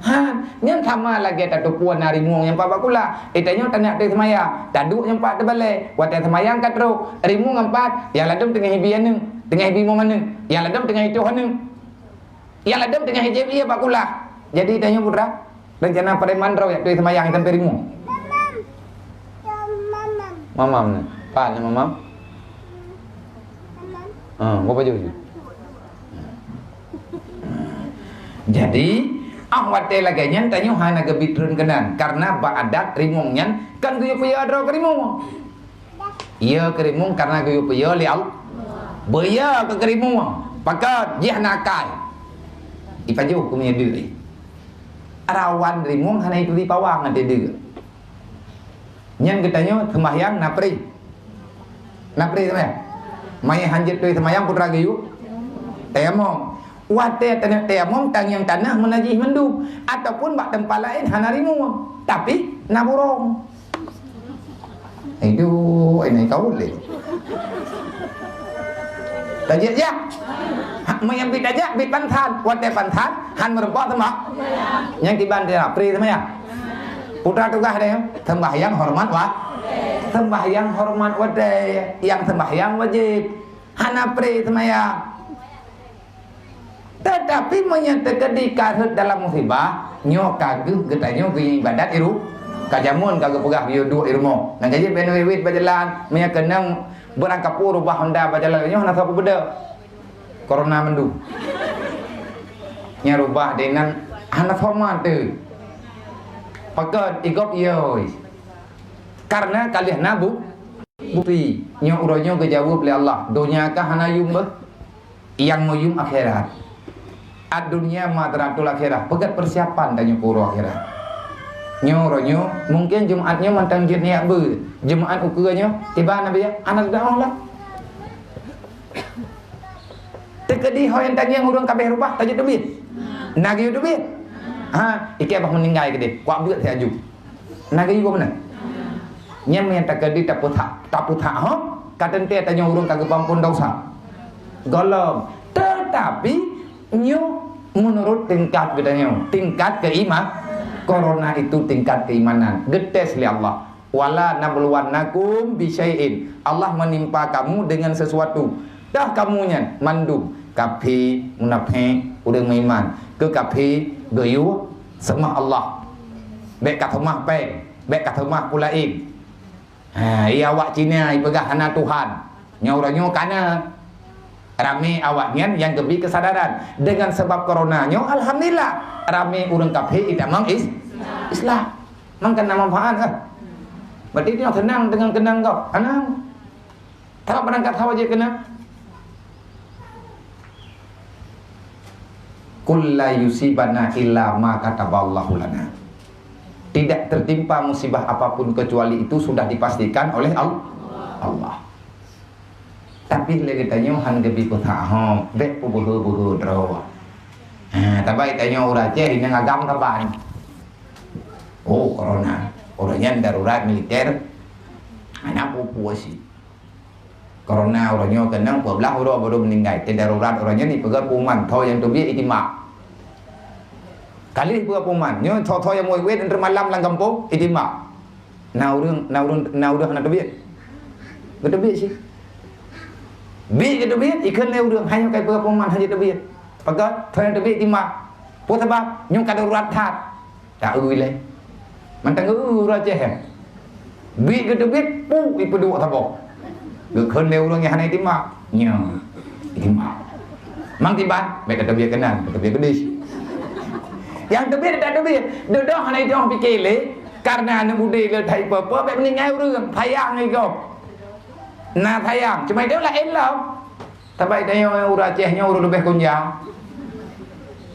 Ha, nyan sama lagée tateupeue na rimueng nyang pat bak kulah. Geutanyoe tanak teuh seumayang, taduek nyang pat teubalée. Watée seumayang ka trok, rimueng nyang pat, nyang ladôm teungoh ibi aneuk, teungoh ibi mom aneuk, nyang ladôm teungoh itoh aneuk. Nyang ladôm teungoh ijép ié bak kulah. Jadi tanyoe putra, rencana preman droe yak tuai seumayang sampai rimueng. Mamam ni. Pat ni mamam? Ha, gua baju je. Jadi, ah watée lagée nyan tanyoe hana geubi treun keunan, karena bak adat rimueng nyan kan geuyue peue droe keu rimueng. Yö keu rimueng karena geuyue peue lé Allah. Beuyö keu rimueng, pakat jih hana akai. Ipajoh keu meunyoe deuk. Rawan rimueng hana ituri pawang ate deuk. Nyan geutanyoe seumahyang napri. Napri seumahyang. Manyét hanjeuet turi seumahyang putra geuyue. Tayamom. Watée taneuk tayamom tangieng tanoh meunajih mandum ataupun bak teumpat laén hana rimueng, tapi na burong. Aduh, ini kau leh. Tajak jak. Ha, meunyoe bi tajak, bi pansan. Watée pansan, han meureumpok teuma. Nyang kiban dia, pri seumayang. Putra tugaih dia, sembahyang hormat wa-, sembahyang hormat watée, nyang sembahyang wajéb. Hana pri seumayang. Teutapi meunyoe teukeudi ka rhot dalam musibah, nyoe ka geuh geutanyoe geuibadat iru-, ka jameun ka geupeugah geuyue duek i rumoh. Nyang ka jeuet bèk neuwét-wét bak jalan, meunyoe keunong beurangkapeue rubah honda bak jalan nyoe hana sapeue beudôh. Corona mandum. Nyang rubah dengan hana formal teuh. Pakon igop yoi. Karena ka lheueh na bu-, bukti. Nyoe uroe nyoe geujaweueb lé Allah. Donya ka hana yum beuh. Nyang meuyum akhirat. Ad-dunya madratul akhirah. Peugét persiapan tanyoe keu uroe akhirat. Nyoe uroe nyoe, mungken Jumat nyoe mantong jeuet neujak beuet. Jumat ukeue nyoe, tiba Nabi ya, anak dakwah lah. Teukeudi ho nyang tangieng ureueng kabeh rubah, tajak teubiet. Na geuyue teubiet. Ha, ikei bah meuninggai keudeh. Kuak beuet siaju. Na geuyue meunan. Nyan nyang takeudi tapeutak, tapeutak ho, ka teuntée tanyoe ureueng ka geupeuampon desya. Gohlom. Teutapi nyoe meunurot tingkat geutanyoe, tingkat keima-, corona itu tingkat keimanan. Geutes lé Allah. Wala nabluwannakum bisyai'in. Allah menimpa kamu dengan sesuatu. Dah kamu nyan mandum, kafé, munafék, ureueng meuiman. Keu kafé, geuyue seumah Allah. Bék ka seumah péng, bék ka seumah peue laén. Ha, i awak Cina ipeugah hana Tuhan. Nyoe uroe nyoe ka na. Ramé awak nyan nyang geubi keusadaran. Dengan sabab corona nyoe, alhamdulillah, ramé ureueng kafé itamong is-, Islam. Mangkana manfaat, eh. Berarti nyoe seunang deungon keunong gob. Seunang. Sabab beurangkat sawa jeuet keunong. Qul la yusibana illa ma kataballahu lana. Tidak tertimpa musibah apapun kecuali itu sudah dipastikan oleh Al-, Allah. Tapi lé geutanyoe han geubi peutak ho, bék peubeuhe-beuhe droe. Ha, tabai tanyoe ureueng Aceh inong agam kaban. Oh, corona. Ureueng nyan darurat militer. Hana peue-peue sit. Corona uroe nyoe keunong, peuet blah uroe baru meuninggai. Teudarurat uroe nyoe ipeugah pengumuman, tho nyang teubiet itimak. Kali ipeugah pengumuman, nyoe tho-tho nyang muet-muet entre malam lam gampông itimak. Na ureueng, na ureueng, na ureueng hana teubiet. Geuteubiet sih. Bi geuteubiet, ikheun lé ureueng, hai nyoe ka ipeugah pengumuman hana teubiet. Pakat, tho nyang teubiet itimak. Peue sabab? Nyoe ka darurat that. Taeu ilée. Mantong eu ureueng Aceh, eh. Biet geuteubiet, pu, ipeuduek saboh. Geukheun lé ureueng nyang hana itimang. Nyoe, itimang. Mang tiban, bék kateubiet keunan, kateubiet keudeh. Nyang teubiet tak teubiet. Dudoe hana jitu'oh pike lé. Karena aneuk udeb le that ipe-ipe, bèk meuninggai ureueng. Sayang lé gob. Na sayang. Cuma itu laén lom. Tapi tanyoe ureueng Aceh nyoe ureueng leubeh konja.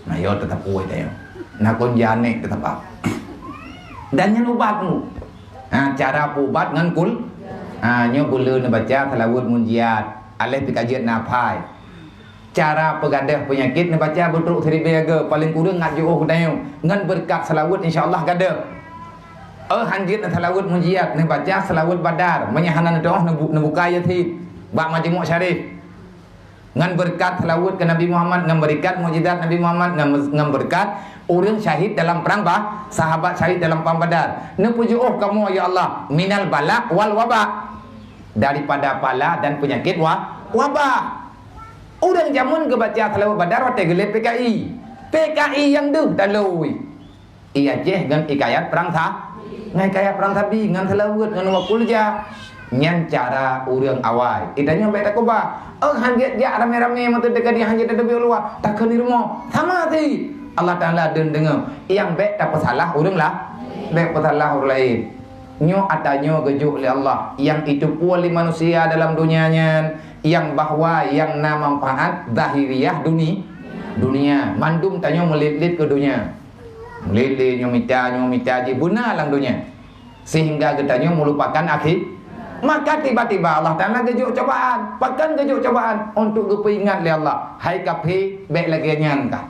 Nah, yo teutap uwai tanyoe. Na konja nek teutap. Dan nyan ubat mu. Ha, cara peuubat ngon kul. Ha, nyoe beu le neubaca seulaweuet munjiat. Aléh pih ka jeuet na aphai. Cara peugadôh peunyakét neubaca beutrok siribèe go, paleng kureueng ngat jiôh geutanyoe. Ngon beureukat seulaweuet insya Allah gadôh. Oh, han jeuet na seulaweuet munjiat, neubaca seulaweuet Badar, meunyo hana neutu'oh neubu-, neubuka Yasin bak Majmu' Syarif. Ngon beureukat seulaweuet keu Nabi Muhammad, ngon beureukat mukjizat Nabi Muhammad, ngon, ngon beureukat ureueng syahid dalam perang Ba-, sahabat syahid dalam perang Badar. Neupeujiôh kamoe, ya Allah, minal bala wal waba. Daripada bala dan peunyakét wa-, wabah. Ureueng jameun geubaca seulaweuet Badar watèe geulet P K I. P K I nyang deuh talôi. I Aceh ngon hikayat perang sa-, ngon hikayat perang sabi, ngon seulaweuet, ngon wa qul ja. Nyan cara ureueng awai. Geutanyoe bèk takeubah. Oh, han jeuet jak ramé-ramé, meuteudeh ka di han jeuet teubiet luwa, takheun di rumoh. Sama sit. Allah Taala deun deungoe. Nyang bèk tapeusalah ureueng la-, bèk peusalah ureueng laén. Nyoe ata nyoe geujok lé Allah, nyang jiteupeue lé manusia dalam donya nyan, nyang bahwa nyang na manfaat zahiriah duni-, dunia. Mandum tanyoe meulet-let keu donya. Meulet-let nyoe mita, nyoe mita, jih beuna lam donya. Sehingga geutanyoe meulupakan akhi-, maka tiba-tiba Allah Taala geujok cobaan. Pakon geujok cobaan? Untuk geupeuingat lé Allah, hai kafé, bèk lagèe nyan kah.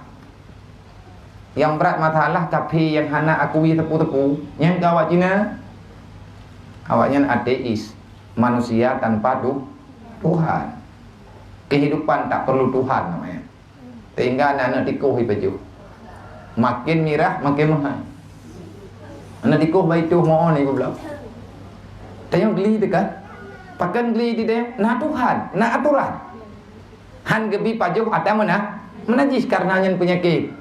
Nyang brat masalah kafé nyang hana akui teupeu-teupeu, nyan keu awak Cina. Awak nyan ateis, manusia tanpa tu-, Tuhan. Kehidupan tak perlu Tuhan namanya. Sehingga aneuk-aneuk tikoh jipajoh. Makin mirah, makin mahai. Aneuk tikoh bak itôh meu'oh ni goblok. Tanyoe geli teuka. Pakon geli di tanyoe? Na Tuhan, na aturan. Han geubi pajoh atra meuna-, meunajis kareuna nyan peunyakét.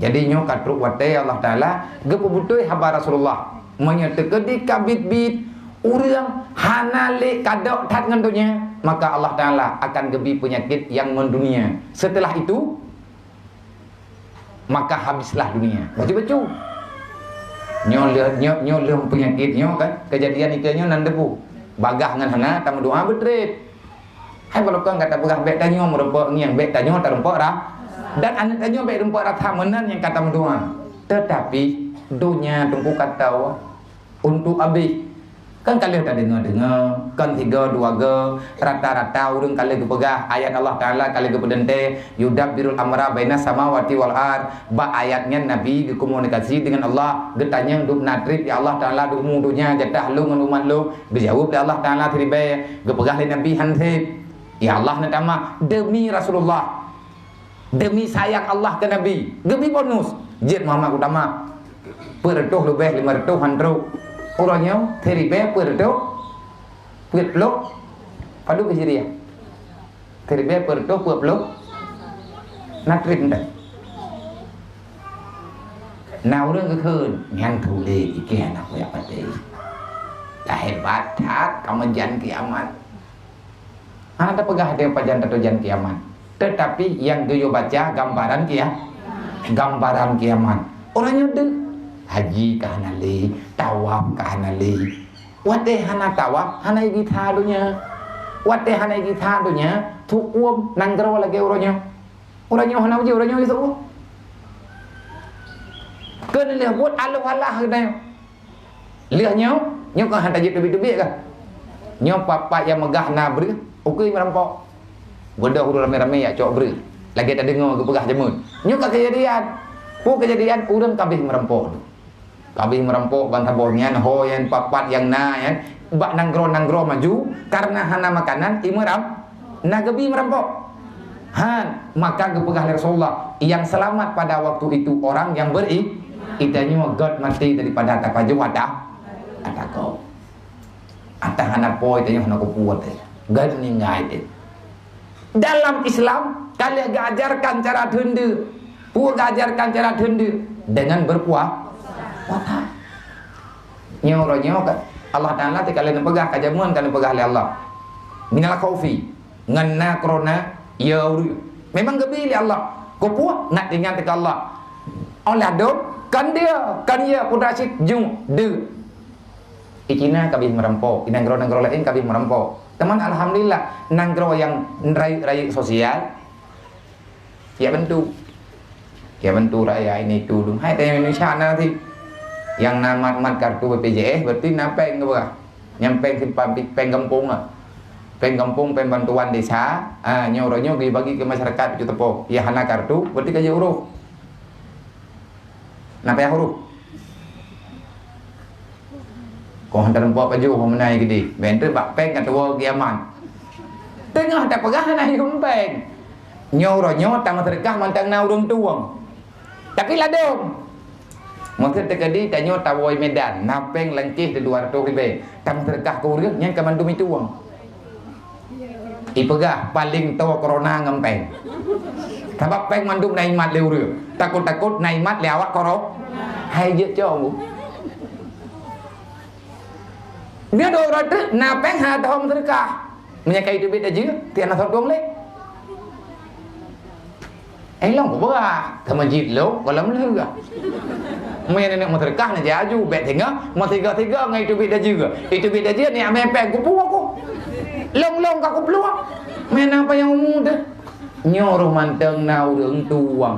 Jadi nyoe ka trok watèe Allah Taala geupeubeutôi haba Rasulullah. Meunyoe teukeudi ka biet-biet ureueng hana lé kadok that ngon donya, maka Allah Taala akan geubi peunyakét nyang mendunia. Setelah itu, maka habislah dunia. Bacut-bacut. Nyoe lheueh, nyoe, nyoe lheueh peunyakét nyoe kan, keujadian ike nyoe nan debu. Bagaih ngon hana tameudoa beutrép. Hai, bak lôn kon gata peugah bèk tanyoe meurumpok ngieng, bèk tanyoe tarumpok ra-, dan aneuk tanyoe bèk rumpok rasa meunan nyang ka tameudoa. Teutapi donya Teungku ka tao untuk abéh. Kan ka lheueh tadeungoe-deungoe, kon sigoe dua goe, rata-rata ureueng ka lheueh geupeugah ayat Allah Taala ka lheueh geupeudeuntée, "Yudabbirul amra bainas samawati wal ard." Bak ayat nyan Nabi geukomunikasi deungon Allah, geutanyong dum na trép, "Ya Allah Taala, dum donya jatah lôn ngon umat lôn?" Geujaweueb lé Allah Taala siribée, geupeugah lé Nabi, "Han sép." Ya Allah neutamah, demi Rasulullah. Demi sayang Allah keu Nabi, geubi bonus. Jeuet Muhammad geutamah. Peuet reutôh leubeh limong reutôh han trok. Uroe nyoe, siribée peuet reutôh peuet ploh. Padub Hijriah? Siribée peuet reutôh peuet ploh. Na trép ndak? Na ureueng geukheun, "Nyan tuléh i kèe aneuk kuyat patéh. Dah hebat that ka meujan kiamat." Hana tapeugah deh pajan tatujan kiamat. Teutapi nyang geuyue baca gambaran kia-, gambaran kiamat. Uroe nyoe deuh, haji ka hana lé, tawaf ka hana lé. Watée hana tawaf, hana igisa donya. Watée hana igisa donya, tu'uem nanggroe lagée uroe nyoe. Uroe nyoe hana uji, uroe nyoe iseuôt. Keu lheueh buet aloh alah geutanyoe. Lheueh nyoe, nyoe kon hana jeuet teubiet-teubiet kah? Nyoe pat-pat nyang meugah na breueh, ukui meurampok. Beudôh ureuëng ramé-ramé jak cok breueh. Lagée tadeungoe geupeugah jameun. Nyoe ka keujadian. Peue keujadian? Ureuëng ka abéh meurampok. Ka abéh meurampok ban saboh nyan, ho nyan, pat-pat nyang na nyan, bak nanggroe-nanggroe maju, kareuna hana makanan, imeuram-, na geubi meurampok. Han, maka geupeugah lé Rasulullah, "Yang selamat pada waktu itu orang yang beri-," geutanyoe göt maté daripada tapajoh ata-, ata gob. Ata hana po geutanyoe hana kupuet, göt meuninggai teuh. Dalam Islam, ka lheueh geuajarkan cara teundeuk. Peue geuajarkan cara teundeuk? Dengan berpua-, puasa. Nyoe uroe nyoe ka, Allah Taala teuka lheueh neupeugah, ka jameun ka neupeugah lé Allah. Minal khaufi. Ngon na krona, ya ureuëng. Memang geubi lé Allah. Keupeue? Nak teuingat keu Allah. Óh ladôm, kon dia, kon dia putra cit jeuet deuek. I Cina ka abéh meurampok, i nanggroe-nanggroe laén ka abéh meurampok. Teuma alhamdulillah, nanggroe nyang rayeuk-rayeuk sosial, ya bantu. Ya bantu rakyat ini itu dum. Hai teuh Indonesia na sih. Nyang na mat-mat kartu B P J S berarti na péng keubah. Nyang péng simpan, péng gampông ah. Péng gampông, péng bantuan desa, ah, nyoe uroe nyoe geubagi keu masyarakat peucut teupok. Ya hana kartu, berarti ka jiurôh. Na payah urôh. Kong teureumpok pajoh meunan geude. Bèk teuk bak péng ka tuwoe kiamat. Teungoh tapeugah hana yuem péng. Nyoe uroe nyoe tameuseudeukah mantong na ureueng tueng. Tapi ladôm. Meuseu teukeudi tanyoe tawoe Medan, na péng langkéh di dua ratus ribèe. Tameuseudeukah keu ureueng nyan ka mandum itueng. Ipeugah paléng toe corona ngon péng. Sabab péng mandum na imat lé ureueng. Takot-takot na imat lé awak koro. Hai jeuet cong. Dia dua ratus na péng hana tahu meuseudeukah. Meunyoe ka iteubiet dajeu, tiang na sotong lé. Eh, lôn kubeurah, teuma jeuet lôn gohlom lheueh. Meunyoe neuk meuseudeukah neujak aju, bèk singoh, meusigoe-sigoe ngon iteubiet dajeu. Iteubiet dajeu neujak mè péng kupuwoe ku. Lôn-lôn ka kuplueng. Meunan payah umu teuh. Nyoe roh mantong na ureueng tueng.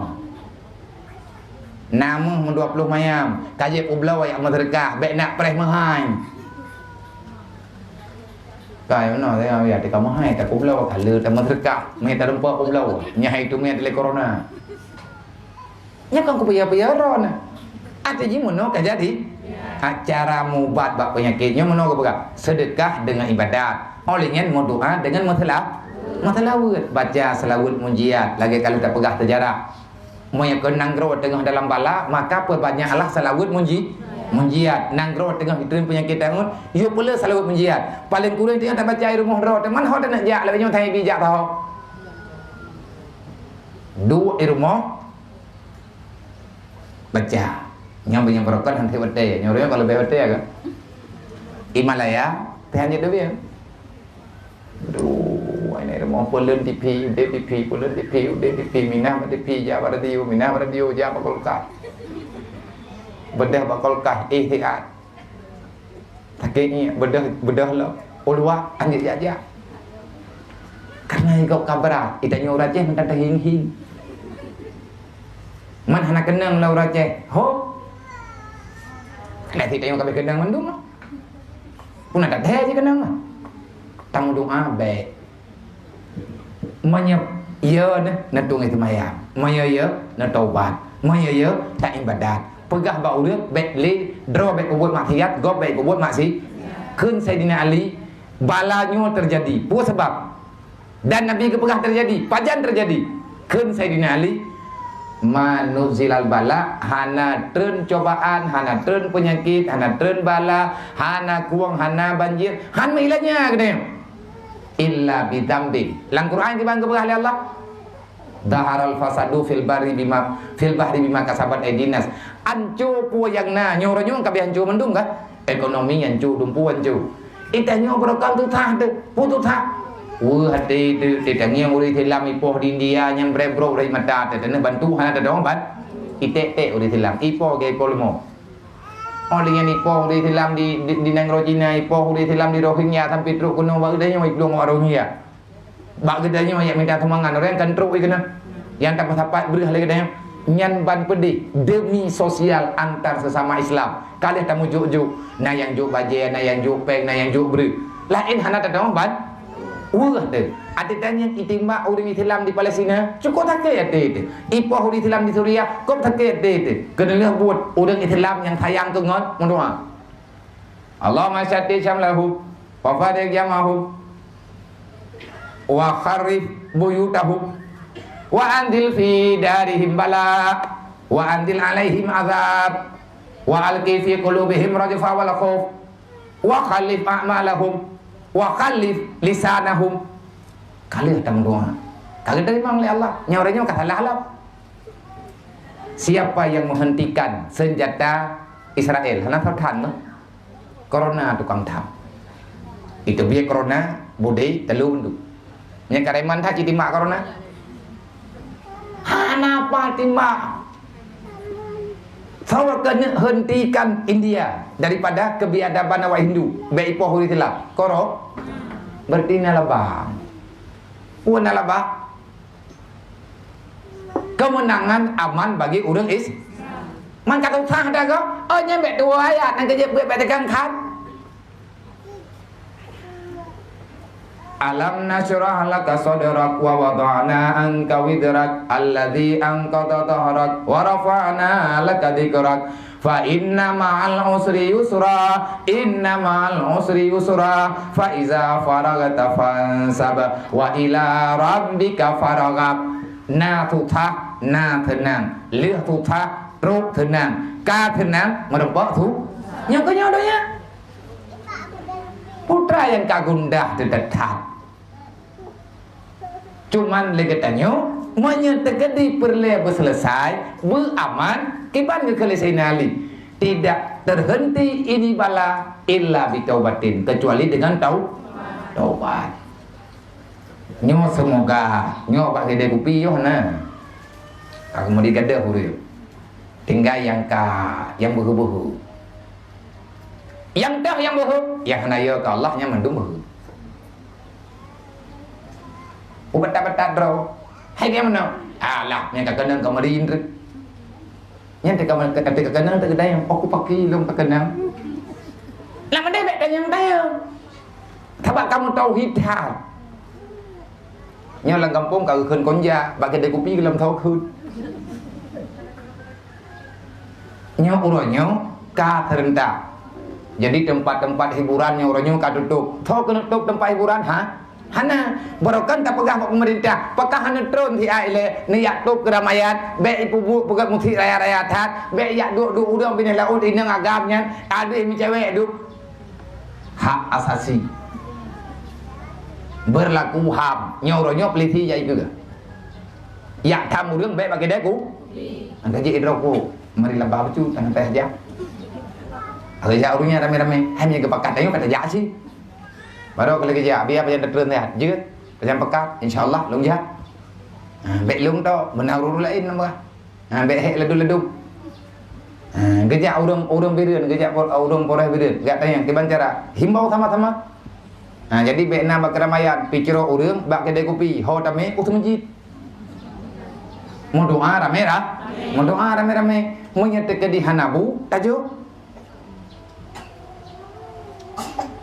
Na meuh meudua ploh mayam, ka jeuet peubloe jak meuseudeukah, bèk nak preh meuhai. Kai meunoe, ya, ya, tika meuhai, takubloe, ka lheueh tameuseudeukah, meuhai tarumpok peubloe. Nyan hai teumé lé corona. Nyan kan kupiya-piya droe na. Até jih meunoe ka jadi. Ha, cara mubat bak peunyakét nyoe meunoe geupeugah, seudeukah deungon ibadat. Óh lheueh nyan meudoa deungon meusela-, meuseulaweuet. Baca seulaweuet munjiat, lagèe ka lheueh tapeugah seujarah. Meunyoe keu nanggroe teungoh dalam bala, maka peubanyaklah seulaweuet munji-, munjiat. Nanggroe teungoh jitreun peunyakét angeut, yue peuleueh seulaweuet munjiat. Paleng kureueng teungoh tabaca i rumoh droe, teuma ho taneuk jak, lagèe nyoe tanyoe bi jak saho. Duek i rumoh, baca. Nyan beunyan barokon han watèe, nyoe ureueng ka leubeh watèe kan. Himalaya, teuh han jeuet teubiet. Aduh, ai nai rumoh peuleuen T V, udép T V, peuleuen T V, udép T V, minah bak T V, jak bak radio, minah bak radio, jak bak kulkas. Beudôh bak kulkas, eh, siat. Sakét ngiek, beudôh, beudôh lom. Uluwa, anjeuet jak-jak. Karena gob ka brat, geutanyoe ureueng Aceh mantong teuhing-hing. Man hana keunong lé ureueng Aceh, ho. Kadang geutanyoe ka abéh keunong mandum. Puna tathèe jih keunong. Tameudoa bèk. Meunyoe yö neutueng seumayang, meunyoe yö neutobat, meunyoe yö taibadat. Peugah bak ureueng bèk lé droe bèk peubuet maksiat, gob bèk peubuet maksi-, kheun Saidina Ali, bala nyoe teujadi. Peue sabab? Dan Nabi geupeugah teujadi. Pajan teujadi? Kheun Saidina Ali, "Ma nuzilal bala, hana treun cobaan, hana treun peunyakét, hana treun bala, hana kueng, hana banjir, han meuilanya," geutanyoe. "Illa bidzambin." Lam Quran kiban geupeugah lé Allah, "Dhaharal fasadu fil barri bima, fil bahri bima kasabat aidin nas." Anco peue nyang na, nyoe uroe nyoe ka abéh anco mandum kan? Ekonomi anco, dumpeue anco. Geutanyoe barokon susah teuh, peue susah? Weueh até teuh, teutangieng ureueng Islam ipoh di India nyang brek-brok dari mata teuh, teuneuk bantu hana teudoe ban. Iték-ték ureueng Islam, ipoh geuh ipoh leumo. Óh lheueh nyan ipoh ureueng Islam di, di, di nanggroe Cina, ipoh ureueng Islam di Rohingya sampai trok keunoe bak geutanyoe iplueng awak Rohingya. Bak geutanyoe nyang mita sumbangan, ureueng kan trok keunoe. Nyang tapeusapat breueh lé geutanyoe. Nyan ban peudeh demi sosial antar sesama Islam. Ka lheueh tameujok-jok, na nyang jok bajèe, na nyang jok péng, na nyang jok breueh. Laén hana teudoe ban. Weueh teuh. Até tanyong itimbak ureueng Islam di Palestina, cukôp sakét até teuh. Ipoh ureueng Islam di Suria, kôp sakét até teuh. Keuneulheueh buet ureueng Islam nyang sayang keu ngon meudoa. Allahumma syattit syamlahum, wa farriq jam'ahum, wa kharrib buyutahum, wa anzil fi darihim bala, wa anzil alaihim azab, wa alqi fi qulubihim rajfa wal khauf, wa khallif a'malahum, wa khallif lisanahum. Ka lheueh tameudoa. Ka geuteurimong lé Allah. Nyoe uroe nyoe ka salah lom. Siapa yang menghentikan senjata Israel? Hana soe that meuh. Corona tukang tham. Iteubiet corona, budé, teulô, meundu. Nyang ka reman that jitimbak corona? Hana pat timbak. Soe keuneuk hentikan India daripada keubiadaban awak Hindu, bèk ipoh ureueng Islam? Koro. Berarti na laba. Peue na laba? Kemenangan aman bagi ureueng Is-, man ka susah dah ko. Oh, nyan bèk tuwoe ayat nyang keujeuet bèk, bèk teukang khan. Alam nasyrah laka sadrak wa wada'na anka wizrak alladzi anqadha dhahrak wa rafa'na laka dzikrak fa inna ma'al usri yusra, inna ma'al usri yusra, fa iza faraghta fansab wa ila rabbika farghab. Na susah, na seunang. Lheueh susah, trok seunang. Ka seunang, meurumpok su-, nyoe keuh nyoe donya. Putra nyang ka gundah teutatap. Cuman lé geutanyoe, meunyoe teukeudi peureulèe beuseuleusai, beuaman, kiban geukheun lé Saidina Ali, "Tidak terhenti ini bala illa bitaubatin," kecuali dengan tau-, taubat. Nyoe seumoga, nyoe bak keudè kupi yoh na. Ka meuri gadoh ureueng. Tinggai nyang ka, nyang beuhe-beuhe. Nyang teuh nyang beuhe, nyang hana yo keu Allah nyan mandum beuhe. Ubat-ubat droe. Hai dia meunoe. Alah, nyang ka keunong ka meuri indri. Nyan teuh ka, ka, ka keunong teuh geudayang. Aku pakai lom ka keunong. Lam deh bèk dayang-dayang. Sabab kamu tauhid that. Nyoe lam gampông ka geukheun konja, bak keudè kupi lam tauhid. Nyoe uroe nyoe ka serentak. Jadi tempat-tempat hiburan nyoe uroe nyoe ka tutup. Soe keuneuk tutup tempat hiburan, ha? Hana. Barokon tapeugah bak pemerintah, pakon hana tron siat ilèe, neujak tutup keuramayan, bèk ipeubuet peugöt musik raya-raya that, bèk jak duek-duek ureueng binéh laôt inong agam nyan, adéh meucewek duek. Hak asasi. Berlaku ham. Nyoe uroe nyoe polisi jai keu. Jak tham ureueng bèk bak keudè ku. Angka jih idroe ku. Mari laba bacut, tanah teh aja. Kalau jak ureueng nyan ramé-ramé, hai meunyo geupakat tanyoe ka tajak cit. Baru kalau geujak, biar pajan datreun sehat. Jeuet, pajan pekat, insya Allah lôn jak. Ha, bèk lôn tok, beuna ureueng laén nambah. Ha, bèk hék ladôm-ladôm. Ha, geujak ureueng, ureueng Bireuen, geujak por-, ureueng Polres Bireuen. Jak tanyong, kiban cara? Himbau sama-sama. Ha, jadi bèk na bak keuramayan, picroh ureueng bak keudè kupi, ho tamé u meuseujid. Meudoa ramé ra-, meudoa ramé-ramé. Meunyoe teukeudi hana bu, tajok.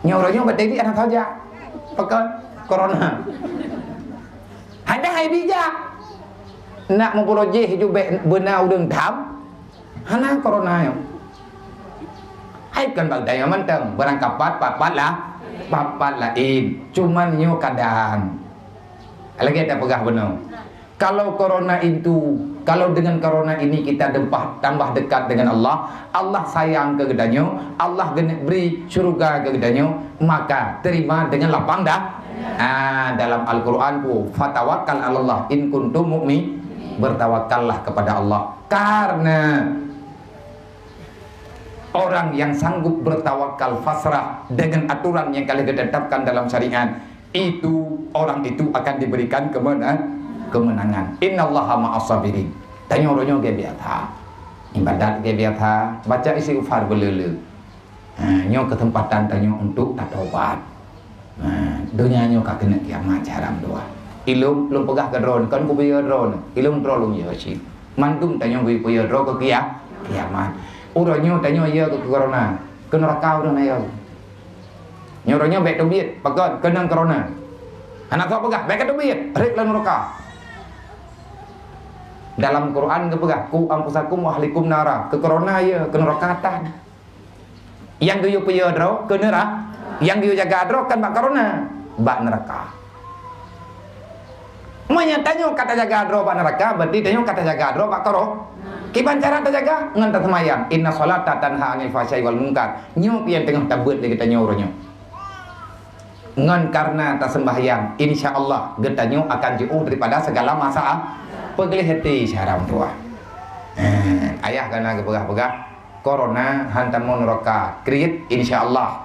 Nyoe uroe nyoe bateri aneuk saja. Pakon corona. Hana hai bijak. Nak meupulo jih ju bèk beuna ureueng tham. Hana corona nyoe. Hai kon bak tanyoe mantong, barang kapat, pat-pat lah, pat-pat laén. Cuman nyoe kadang. Lagèe tapeugah bunoe. Kalau corona itu, kalau dengan corona ini kita dempah, tambah dekat dengan Allah, Allah sayang keu geutanyoe, Allah geuneuk bri syurga keu geutanyoe, maka terima dengan lapang da-, ah, dalam Al-Quran ku, "Fatawakkal 'alallah in kuntum mu'min." Bertawakkallah kepada Allah. Karena orang yang sanggup bertawakal pasrah dengan aturan yang ka lheueh geutetapkan dalam syariat, itu, orang itu akan diberikan kemena-, kemenangan. Innallaha ma'as sabirin. Tanyoe uroe nyoe lagèe biasa. Ibadat lagèe biasa, baca istighfar beuleu-leu. Ha, nyoe keuseumpatan tanyoe untuk tatobat. Ha, donya nyoe ka keuneuk kiamat, haram doa. Ilôn, lôn peugah keu droeneuh, kon kupiôh droeneuh. Ilôn droe lôn yue cit. Mandum tanyoe kupiôh droe keu kia-, kiamat. Uroe nyoe tanyoe yue keu corona. Keu neuraka ureueng na yue. Nyoe uroe nyoe bèk teubiet, pakon keunong corona. Hana soe peugah, bèk ka teubiet, rhët lam neuraka. Dalam Quran geupeugah, "Qu anfusakum wa ahlikum nara." Keu corona yue, keu neuraka tan. Nyang geuyue piôh droe keu neura-, nyang geuyue jaga droe kon bak corona, bak neuraka. Meunyo tanyoe ka tajaga droe bak neuraka, berarti tanyoe ka tajaga droe bak koro-, kiban cara tajaga? Ngon taseumayang, "Inna sholata tanha 'anil fahsya'i wal munkar." Nyoe nyang teungoh tabeuet lé geutanyoe uroe nyoe. Ngon karena taseumbahyang, insya Allah geutanyoe akan jiôh daripada segala masalah. Peugléh hati syedara meutuah. Eh, ayah ka na geupeugah-peugah, corona hantom neuraka kriet, insya Allah.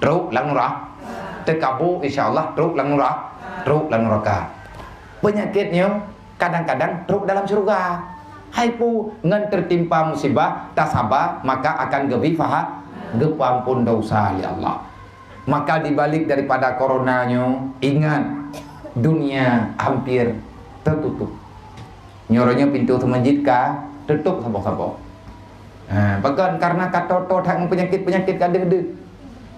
Trok lam neura-, teukabô, insya Allah, trok lam neura-, trok lam neuraka. Peunyakét nyoe kadang-kadang trok dalam syeuruga. Hai peue ngon teutimpa musibah, tasaba, maka akan geubri paha-, geupeuampon desya lé Allah. Maka di balik daripada corona nyoe, ingat, dunia hampir tertutup. Nyoe uroe nyoe pintoe teumeujid ka teutôp saboh-saboh. Ha, pakon? Karena ka toe-toe that ngon peunyakét-peunyakét ka deuh-deuh.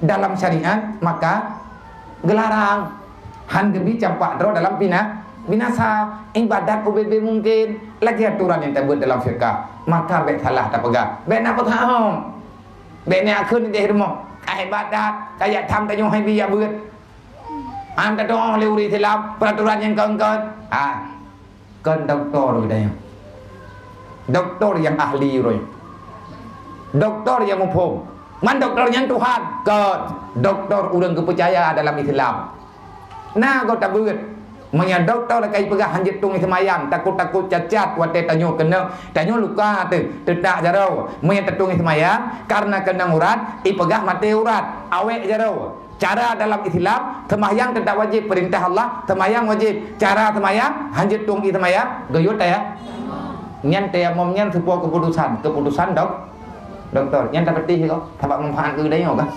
Dalam syariat, maka geularang. Han geubi campak droe dalam bina-, binasa. Ibadat ubé-bé mungken. Lagèe aturan nyang tabeuet dalam fiqah. Maka bèk salah tapeugah. Bèk na peuthahom. Bèk na akheun idéh rumoh. Ka ibadat, ka jak tham tanyoe hai bi jak beuet. An tatu'oh lé ureueng Islam, peuraturan nyang kon-kon. Ah. Kon dokto geutanyoe. Dokto nyang ahli uroe nyoe. Dokto nyang muphom. Man dokto nyan Tuhan. Kon. Dokto ureueng geupeucaya dalam Islam. Na goe tabeuet. Meunyoe dokto ka ipeugah hanjeuet tueng seumayang, takot-takot cacat watèe tanyoe keunong, tanyoe luka teuh, teutak jaroe. Meunyoe tatueng seumayang, karena keunong urat, ipeugah maté urat, awèk jaroe. Cara dalam Islam, seumahyang teutap wajéb, peurintah Allah, seumahyang wajéb. Cara seumahyang, hanjeuet tueng ié seumahyang, geuyue taya-, nyan tayamum nyan seupôt keuputusan, keuputusan dok-, dokto. Nyan tapeutih kok, sabab manfaat keu geutanyoe kah.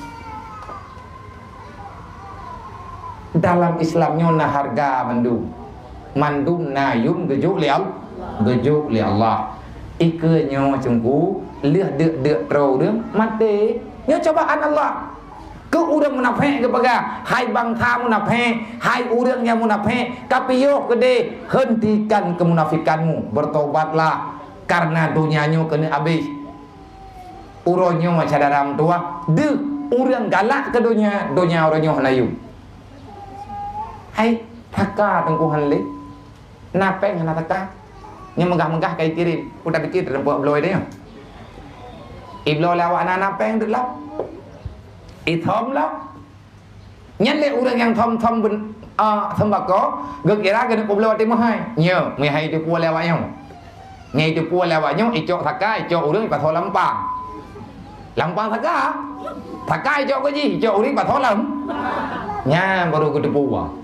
Dalam Islam nyoe na hareuga mandum. Mandum na yum geujok lé Al-, geujok lé Allah. Ikeue nyoe Teungku, lheueh deuk-deuk droe ureueng maté. Nyoe cobaan Allah. Keu ureueng munafék geupeugah, "Hai bansa munafék, hai ureueng nyang munafék, ka piôh keudeh, hentikan kemunafikanmu, bertobatlah, karena donya nyoe keuneuk habéh." Uroe nyoe syedara meutuwah, deuh ureueng galak keu donya, donya uroe nyoe hana yum. Hai, saka Teungku han lé. Na péng hana saka. Nyoe meugah-meugah ka ikirém. Peue tapike teurimong bloe tanyoe. Ibloe lé awak na, na péng deuh lom. Ithom lom. Nyan lé ureueng nyang thom-thom beun-, a, seumbako, geukira keuneuk peubloe watèe meuhai. Nyoe, meuhai iteupeue lé awak nyoe. Nyan iteupeue lé awak nyoe, icok saka, icok ureueng ipasoe lam pang. Lam pang saka. Saka icok keu jih, icok ureueng ipasoe lam. Nyan baru geuteupeue.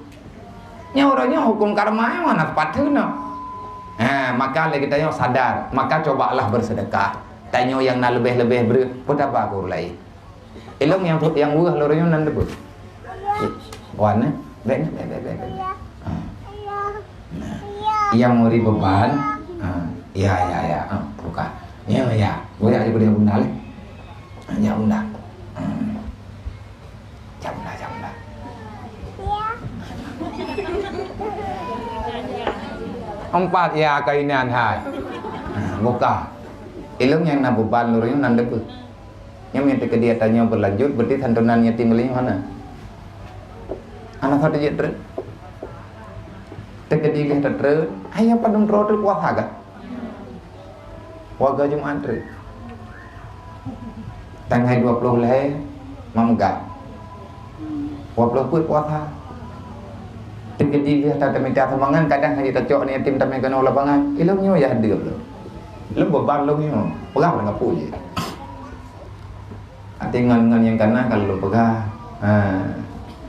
Nyoe uroe nyoe huköm karma nyoe hana seupateunoe. Ha, maka lé geutanyoe sadar, maka cobalah beuseudeukah. Tanyoe nyang na leubeh-leubeh breueh, peutaba keu ureueng laén. Ilong nyang, nyang weueh lôn nyoe nan deubeut. Wan, eh? Bèk, bèk, bèk, bèk, bèk. Ha. Nah. Nyang meuri beuban. Ha. Ya, ya, ya. Ha, buka. Ya, ya. Buka aja bunda lé. Ha, ya, bunda. Ha. Ya, bunda, ya, bunda. Empat ya kainan hai. Ha, buka. Ilong nyang na beuban lôn nyoe nan deubeut. Nyan meunyoe teukeudi ata nyoe beulanjut, berarti santunan yatim lé nyoe hana. Hana sabe jeuet treun. Teukeudi lheueh tatreun, hai nyang padum droe treun puasa kah? Warga Jumat treun. Tanggai dua ploh lhèe, Mamga. Dua ploh peuet puasa. Teukeudi lheueh ta-, tamita sumbangan, kadang hana tacok aneuk yatim tamé keunoe lapangan. Ilong nyoe yah deuh lom. Lom beuban lom nyoe. Peugah lam kapô jih. Até ngon, ngon nyang kana ka lôn peugah, ha,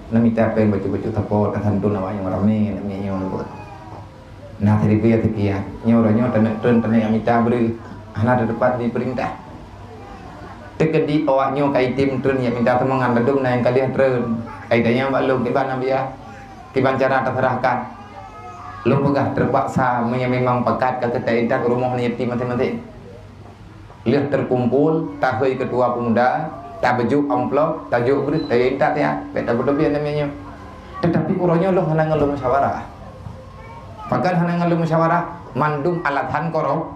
neumita péng bacut-bacut sapo, tasantun awak nyang ramé, neumita nyoe lôn peugah. Na siribèe seukian, nyoe uroe nyoe taneuk treun, taneuk mita breueh, hana teupat di peurintah. Teukeudi awak nyoe ka item treun, jak mita sumbangan, ladôm na nyang ka lheueh treun. Ai tanyong bak lôn, kiban biaya, kiban cara taseurahkan. Lôn peugah teupaksa, meunyoe memang pakat ka keutai intat rumoh aneuk yatim maséng-maséng. Lheueh teukumpul, tahôi keutua peumuda, tabeujok amplop, tajok breueh, tajok intat ya, bèk tapeuteubiet namanya nyoe. Teutapi uroe nyoe lôn hana ngon lôn musyawarah. Pakon hana ngon lôn musyawarah? Mandum alasan koro-,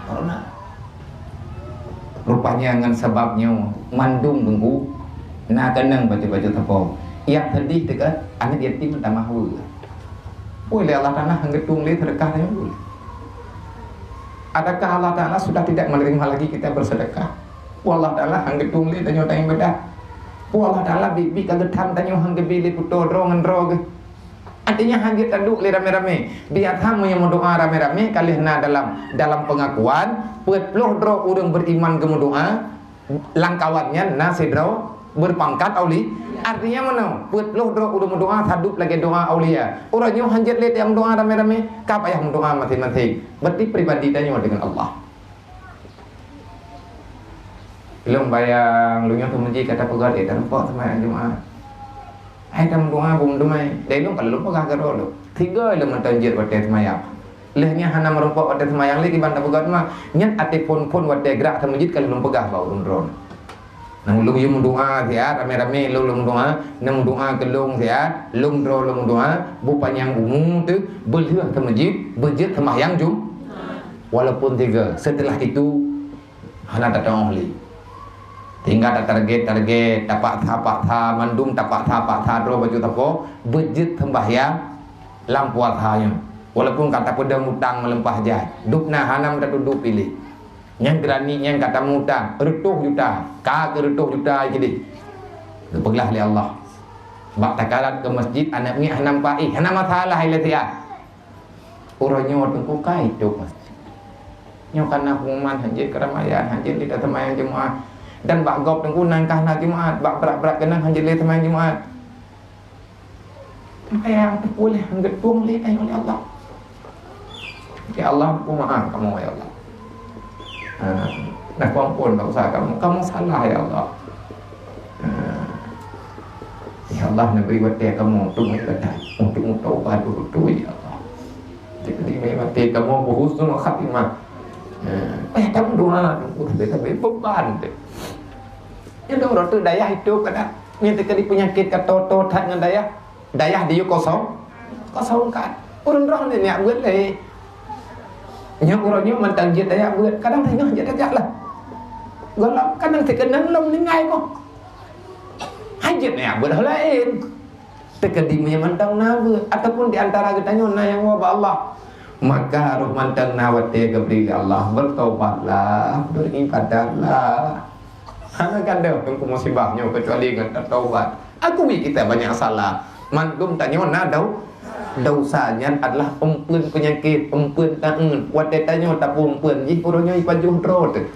korona. Rupanya ngon sabab nyoe mandum Teungku na keunong bacut-bacut sapo. Nyang seudeh teuka aneuk yatim tamah weueh. Oi, lé Allah Taala han geutueng lé seudeukah tanyoe. Adakah Allah Taala sudah tidak menerima lagi kita bersedekah? Oi, Allah Taala han geutueng lé tanyoe taibadat. Oi, Allah Taala biet-biet ka geutham tanyoe han geubi lé peutoe droe ngon droe geuh. Artinya han jeuet taduek lé ramé-ramé. Biasa meunyoe meudoa ramé-ramé ka lheueh na dalam, dalam peungakuan, peuet ploh droe ureueng beriman geumeudoa, lam kawan nyan na sidroe Berpangkat aulia. Artinya meunoe, peuet ploh droe ureuëng meudoa sadub lagée doa aulia. Uroe nyoe hanjeuet lé teuh meudoa ramé-ramé, ka payah meudoa maséng-maséng. Berarti pribadi tanyoe dengan Allah. Lôn bayang, lôn nyoe teumuji kata peugah, eh, tarumpok seumayang Jumat. Hai tameudoa bum dumai. Dai lôn kalau lôn peugah keudroe lôn. Tiga lôn mantong jeuet watée seumayang. Lheueh nyan hana meurumpok watée seumayang lé kiban tapeugah teuma. Nyan até phon-phon watée grak seumeujid ka lheueh lôn peugah bak ureuëng droe. Nang lôn yue meudoa siat, ramé-ramé lôn, lôn meudoa, nang meudoa keu lôn siat, lôn droe lôn meudoa, beupanyang umu teuh, beulheueh seumeujid, beujeuet seumayang Jum-, walaupun tiga. Setelah itu, hana tateuoh lé. Tinggai tatarget-target, tapaksa-paksa, mandum tapaksa-paksa droe bacut sapo, beujeuet seumbahyang lam puasa nyoe. Walaupun ka tapeudong utang meulimpah jai, dub na hana meutatudub piléh. Nyang geurani nyang ka tamutang, reutôh juta, ka keu reutôh juta keudeh. Geupeugah lé Allah. Bak takalat keu masjid, aneuk miet hana meupaih, hana masalah ilée siat. Uroe nyoe teungku ka itôb masjid. Nyoe kana pengumuman hanjeuet keuramaian, hanjeuet lé taseumayang Jumat. Dan bak gob teungku nan ka na Jumat, bak brat-brat keunan hanjeuet lé taseumayang Jumat. Sampai nyang teupuléh, geuteupeue lé tanyoe lé Allah. Ya Allah, peumaaf kamoe ya Allah. Ha, na kuampon dosa kamoe. Kamoe salah ya Allah. Ha. Ya Allah, neubri watée kamoe untuk meuibadat, untuk meutobat beutôi ya Allah. Jadi meuibadat kamoe beuhusnul khatimah. Ha. Eh, kamoe doa untuk beban. Nyan dong rot dayah itu kada. Nyan teuka di peunyakét ka to-to that ngon dayah. Dayah diyue kosong, kosong kan. Ureuëng droe ni niyak beuet lé. Nyang uroe nyoe mantong jeuet dayah beuet, kadang teungoh jeuet dayah lah. Gohlom kadang teukeunong lom ninggai boh. Hajat niyak beuet hal laén. Teukeudi meunyoe mantong na beuet ataupun di antara geutanyoe na nyang woe bak Allah. Maka roh mantong na watée geubri lé Allah, bertobatlah, beribadatlah. Hana gadôh teungku musibah nyoe keucuali ngon tatobat. Akui kita banyak salah. Mandum tanyoe na dau-, dosa nyan adalah empeuen peunyakét, empeuen taeun. Watée tanyoe tapeuempeuen jih uroe nyoe ipajoh droe teuh.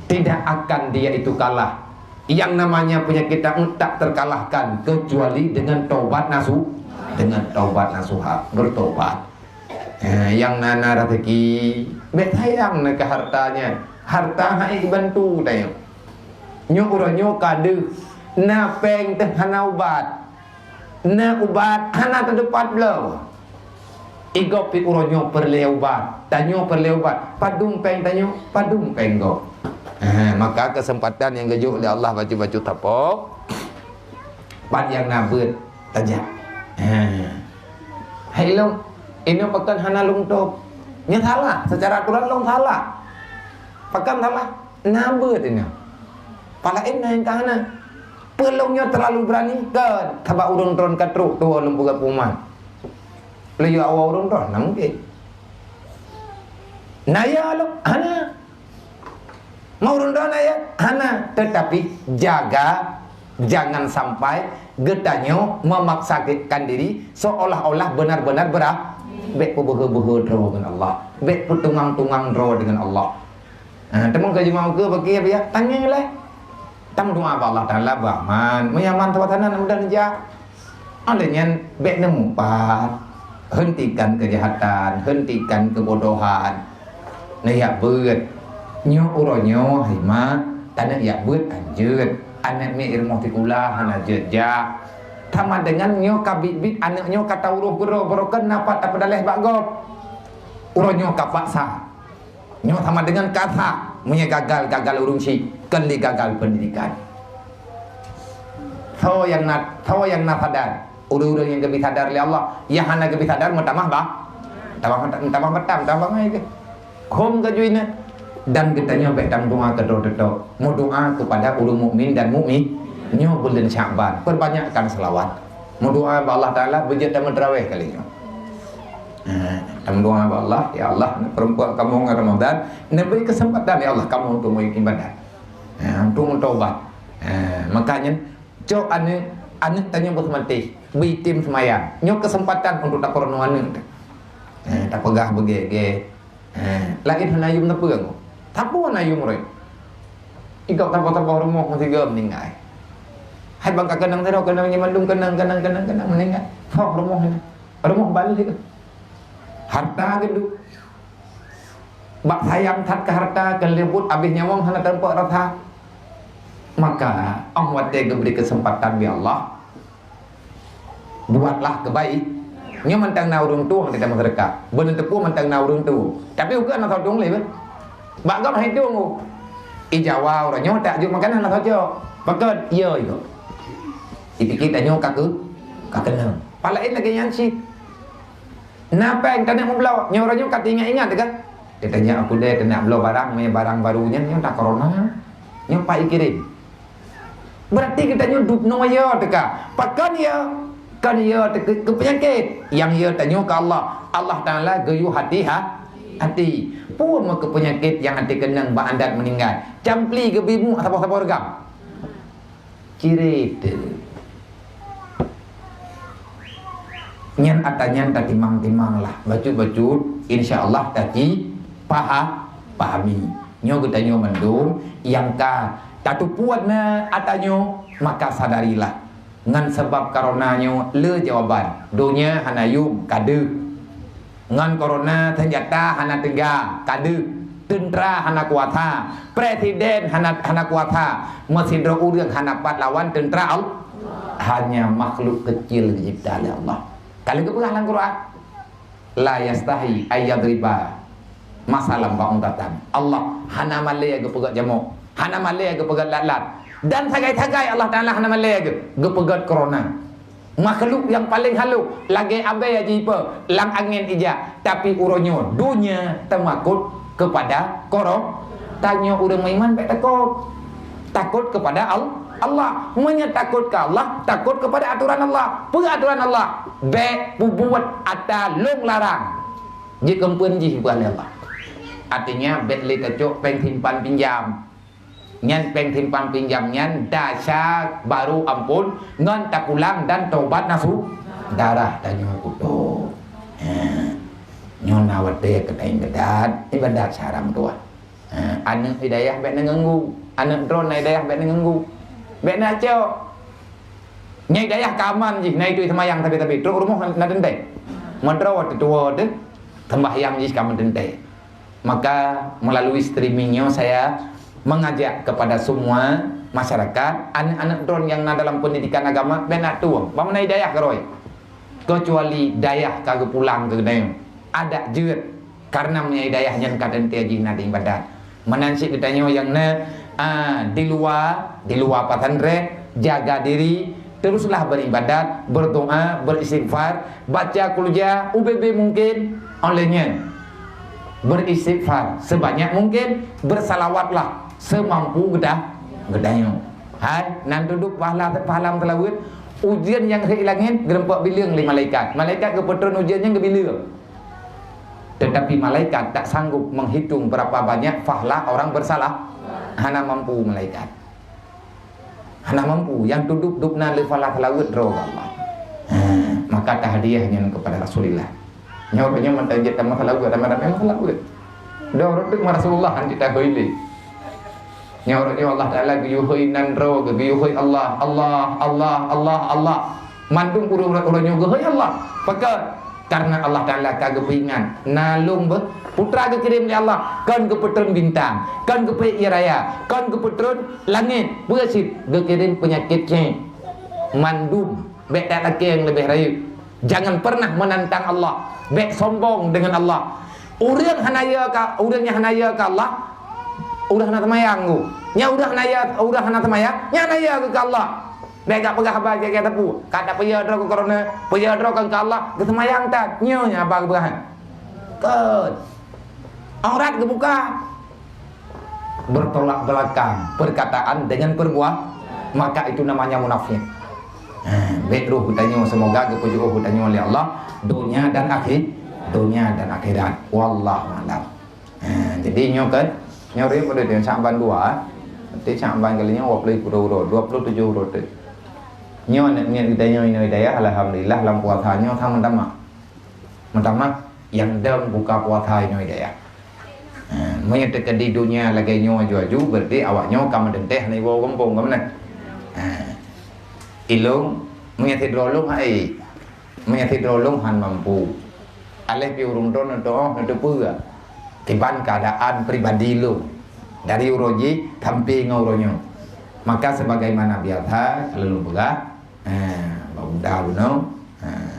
Tidak akan dia itu kalah. Yang namanya penyakit taeun tak terkalahkan kecuali dengan taubat nasu-, dengan taubat nasuha, bertobat. Eh, nyang na, na rezeki, bék sayang na keu harta nyan. Harta hana jibantu tanyoe. Nyoe uroe nyoe ka deuh, na péng teuh hana ubat. Na ubat hana teudepat bloe. Igob pih uroe nyoe peureulée ubat, tanyoe peureulée ubat. Padum péng tanyoe, padum péng gob. Eh, maka keuseumpatan nyang geujok lé Allah bacut-bacut sapo, pat nyang na beuet tajak. Eh. Hai lôn, inoe pakon hana lôn tôb. Nyan salah, secara aturan lôn salah. Pakon salah? Na beuet inoe. Palaén na nyang ka hana. Peue lôn nyoe terlalu berani? Kon, sabab ureuëng droen ka trok tuwoe lôn peugah pengumuman. Lôn yue awai ureuëng droen, na mungkin. Na ya lôn, hana. Mau ureuëng droen na ya? Hana. Tetapi jaga, jangan sampai geutanyoe memaksakan diri seolah-olah benar-benar berah. Bék peubeuhe-beuhe droe dengan Allah. Bék peutungang-tungang droe dengan Allah. Ha, teuma ka jeumaoh keu bagi apa ya? Tanyong lé. Tameudoa bak Allah Taala beuaman. Meunyaman suasana nak mudah neujak. Oleh nyan bék neumupat. Hentikan kejahatan, hentikan kebodohan. Neuyak beuet. Nyoe uroe nyoe hai ma, taneuk yak beuet hanjeuet. Aneuk miet i rumoh sikula hana jeuet jak. Sama dengan nyoe ka biet-biet aneuk nyoe ka tauroh geuroe, barokon na pat tapeudaleh bak gob. Uroe nyoe ka paksa. Nyoe sama dengan kasa, meunyoe gagal, gagal ureuëng syiek, kon lé gagal pendidikan. Soe nyang na, soe nyang na sadar? Ureuëng-ureuëng nyang geubri sadar lé Allah. Nyang hana geubri sadar meutamah ba-, tamah, tamah batam, tamah bangai geuh. Hom ka jui na. Dan geutanyoe bék tameudoa keudroe-droe. Meudoa kepada ureuëng mukmin dan mukmin. Nyoe buleuen Syakban, perbanyakkan selawat. Meudoa bak Allah Taala beujeuet tameutraweh kali nyoe. Ha, tameudoa bak Allah, "Ya Allah, neupeureumpok kamoe ngon Ramadhan, neubri keuseumpatan, ya Allah, kamoe untuk meuibadat. Ha, untuk meutobat." Ha, maka nyan, cok aneuk, aneuk tanyoe beuh maté, beuitem seumayang. Nyoe keuseumpatan untuk tapeurunoe aneuk. Ha, tapeugah beugét-gét. Ha, laén hana yum neupeueng. Sapeue hana yum rot? Igob saboh-saboh rumoh meusigoe meuninggai. Hai bang ka keunong sidroe, keunong nyan mandum, keunong, keunong, keunong, keunong, meuninggai. Soh rumoh nyan. Rumoh balik. Harta geuduek. Bak sayang that keu harta, keu leubuet, abéh nyawöng hana teupeue rasa. Maka, óh watée geubri keuseumpatan lé Allah, buatlah keubaik. Nyoe mantong na ureuëng tueng di dalam masyarakat. Beuneuteupeu mantong na ureuëng tueng. Tapi ukeue na soe tueng lé, beh. Bak gob hai tueng, oh. Ijawa ureuëng nyoe tak jok makanan na soe cok. Pakon, iya, iya. Dipikir tanyoe ka keu-, ka keunong. Palaén lagée nyan cit. Na péng taneuk meubloe, nyoe uroe nyoe ka teuingat-ingat teuka. Teutanyoe aku deh teunak bloe barang, meunyoe barang baru nyan, nyoe dah corona. Nyoe pai kirém. Berarti geutanyoe dub noe ya teuka. Pakon ya? Kon ya teuka keu peunyakét. Nyang ya tanyoe keu Allah. Allah Taala geuyue hati ha-, hati. Peue meukeue peunyakét nyang até keunong bak adat meuninggai. Campli geubi mu saboh-saboh reugam. Cirét. Nyan ata nyan tatimang-timang lah, bacut-bacut, insya Allah taci paha-, pahami. Nyoe geutanyoe mandum nyang ka tatupue na ata nyoe, maka sadarilah. Ngon sabab corona nyoe le jawaban. Donya hana yum, ka deuh. Ngon corona, seunjata hana teuga, ka deuh. Teuntra hana kuasa, presiden hana, hana kuasa, meusidroe ureuëng hana pat lawan teuntra Allah. Hanya makhluk kecil dicipta lé Allah. Ka lheueh geupeugah lam Quran, "La yastahi ayyadriba masalam ba'udatan." Allah hana malée geupeugét jamok, hana malée geupeugét lat-lat. Dan sagai-sagai Allah Taala hana malée geu-, geupeugét corona. Makhluk nyang paleng halôh, lagée abée jipe lam angén ija, tapi uroe nyoe donya teumakot keupada koro-, tanyoe ureuëng meuiman bék takot. Takot keupada Al-, Allah. Meunyoe takot keu Allah, takot keupada atoran Allah. Peue atoran Allah? Bék peubuet ata lôn larang. Jikeumpuen jih bukan lé Allah. Artinya, bék lé tacok péng simpan pinjam. Nyan péng simpan pinjam nyan dasar baru ampôn ngon tapulang dan tobat nasu darah tanyoe kuto. Ha. Nyoe na watée keutai ibadat, ibadat syaram tuah. Ha. Aneuëk hidayah bék neuganggu, aneuëk droe na hidayah bék neuganggu. Bék neucok. Nyai dayah ka aman jih, na itu seumayang tapi-tapi. Trok rumoh na teuntée. Meudroe watée tuwoe teuh, sembahyang jih ka meuteuntée. Maka melalui streaming nyoe saya mengajak kepada semua masyarakat, aneuk-aneuk droen nyang na dalam pendidikan agama, bék na tueng, bak meunan dayah keurôi. Kecuali dayah ka geupulang keu geutanyoe, adak jeuet, karena meunyoe dayah nyan ka teuntée jih na di ibadat. Meunan cit geutanyoe nyang na, a, di luwa, di luwa pesantren, jaga diri, teruslah beribadat, berdoa, beristighfar, baca kulja, ubé-bé mungkin, oleh nyan. Beristighfar sebanyak mungkin, bersalawatlah semampu geuta-, geutanyoe. Hai, nan dudoe pahala, pahala seulaweuet, ujeuen nyang rhot langét geureumpok bileueng lé malaikat. Malaikat geupeutreun ujeuen nyan geubileueng. Tetapi malaikat tak sanggup menghitung berapa banyak pahala orang bersalah. Hana mampu malaikat. Hana mampu, nyang dudoe dubna le pahala seulaweuet droe keu Allah. Ha, maka tahdiah nyan kepada Rasulullah. Nyoe ureuëng nyoe mantong jeuet tamah seulaweuet, tamah ramé seulaweuet. Dua ureuëng teuk ma Rasulullah han cit tahôi lé. Nyoe ureuëng nyoe Allah Taala geuyue hôi nan droe, geuyue hôi Allah, Allah, Allah, Allah, Allah. Mandum ureuëng-ureuëng nyoe geuhôi Allah. Pakon? Karena Allah Taala ka geupeuingat, na lôn beuh, putra geukirém lé Allah, kon geupeutreun bintang, kon geupeuék ie raya, kon geupeutreun langét, peue cit geukirém peunyakét cit. Mandum, bék that lakée nyang leubeh rayeuk. Jangan pernah menantang Allah. Bék sombong dengan Allah. Ureuëng hana ye ka, ureuëng nyang hana ye ka Allah, ureuëng hana seumayang tu. Nyang ureuëng hana ye, ureuëng hana seumayang, nyang hana ye ka Allah. Bék gak peugah haba gét-gét teupeu. Ka tapeuyö droe keu korona, peuyö droe keu Allah, geuseumayang that. Nyoe nyang haba geupeugah. Kon. Aurat geubuka. Bertolak belakang perkataan dengan perbuatan, maka itu namanya munafik. Ha, bék roh geutanyoe, semoga geupeujuoh geutanyoe lé Allah dunia dan akhir, dunia dan akhirat. Wallahu a'lam. Ha, jadi nyoe kan, nyoe ribut dia Syaban dua, nanti Syaban kali nyoe dua puluh uroe, dua puluh tujuh uroe tu. Nyoe nak niat kita nyoe inoe daya, alhamdulillah lam puasa nyoe sama-sama. Meutamah nyang dong buka puasa inoe daya. Ha, meunyoe teukeudi dunia lagée nyoe aju-aju, berarti awak nyoe ka meudenteh hana iwoe gampông ka meunan. Ha. Ilôn, meunyoe sidroe lôn hai, meunyoe sidroe lôn han mampu. Aléh pih ureuëng droe neuteuôh neuteupeue kiban keuadaan pribadi lôn, dari uroe jih sampai ngon uroe nyoe. Maka sebagaimana biasa, ka lôn peugah, eh, bak muda bunoe, eh,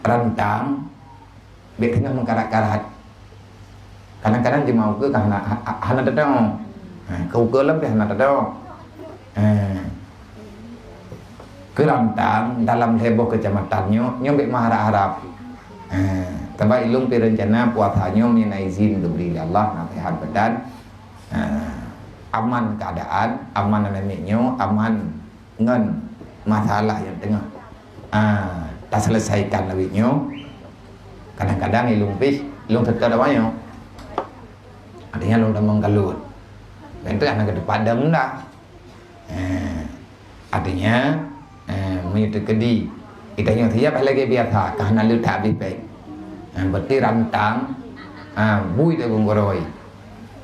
rantang, bék teungoh meukarat-karat. Kadang-kadang jeumaoh ukeue ka hana, ha-, ha-, hana teudong. Ha, keu ukeue lom pih hana teudong. Ha. Keu rantang dalam lhée boh keucamatan nyoe, nyoe bék meuharab-harab. Ha, sabab ilôn pih reuncana puasa nyoe meunyoe na izin geubri lé Allah, na seuhat badan. Ha, aman keuadaan, aman aneuk miet nyoe, aman ngon masalah nyang teungoh, ah, taseuleusakan lagée nyoe, kadang-kadang ilôn pih, ilôn seutôt awaknyoe. Artinya lôn tamong kalut. Nyan teuh hana keuteupat dong dah. Eh, artinya, eh, meunyoe teukeudi, geutanyoe siap lagée biasa, ka hana le that abéh péng. Eh, berarti rantang, ah, bui teugung gurôi.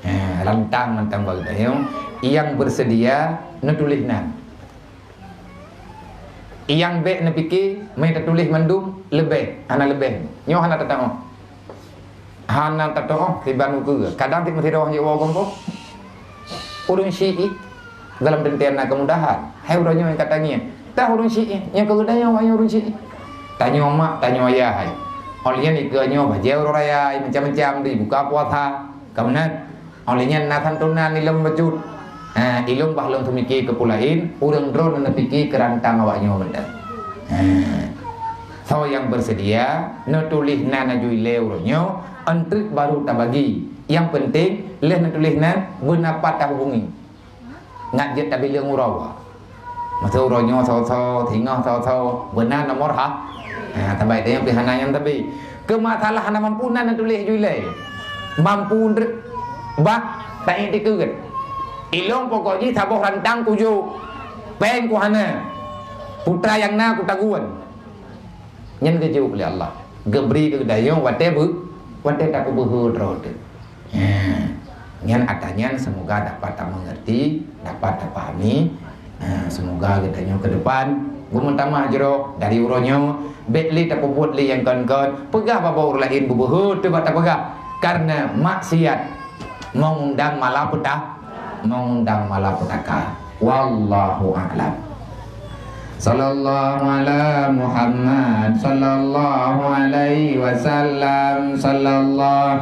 Eh, rantang mantong bak geutanyoe, nyang beuseudia neutuléh nan. Nyang bék neupike, meunyoe tatuléh mandum, leubeh, hana leubeh. Nyoe hana tateuôh. Hana tateuôh, kiban ukeue. Kadang cit meusidroe jeuet woe gompông. Ureuëng syiek, dalam teuntée na keumudahan. Hai uroe nyoe nyang ka tangieng. Tah ureuëng syiek, nyang keu geutanyoe, hai ureuëng syiek. Tanyoe mak, tanyoe ayah, hai. Óh lheueh nyan ikeue nyoe bajée uroe raya, hai, macam-macam, dibuka puasa. Ka meunan. Óh lheueh nyan na santunan ilôn bacut. Ha, ilôn bah lôn teumike keu peue laén, ureuëng droeneuh neupike keu rantang awaknyoe mantong. Ha. Soe nyang beuseudia, neutuléh nan aju ilée uroe nyoe, eunteuk baru tabagi. Nyang peunteng, lheueh neutuléh nan, beuna pat tahubungi. Ngat jeuet tabileueng uroe. Masa uroe nyoe soe-soe, singoh soe-soe, beuna nomor ha. Ha, tabai teuh nyang pih hana nyang tabi. Keu masalah hana mampu nan tuléh ju ilée. Mampu ndreuk bah taingat dikeue. Ilôn pokok jih saboh rantang kujok. Péng ku hana. Putra nyang na kutagun. Nyan geujok lé Allah. Geubri keu geutanyoe watée beu-, watée tapeubeuhe droe teuh. Nyan atra nyan semoga dapat tamengerti, dapat tapahami. Semoga geutanyoe keu depan beumeutamah jroh dari uroe nyoe, bék lé tapeubuet lé nyang kon-kon, peugah bak ureuëng laén beubeuhe teuh bak tapeugah, kareuna maksiat mengundang malapetaka, mengundang malapetaka. Wallahu a'lam. Sallallahu ala Muhammad, sallallahu alaihi wasallam, sallallahu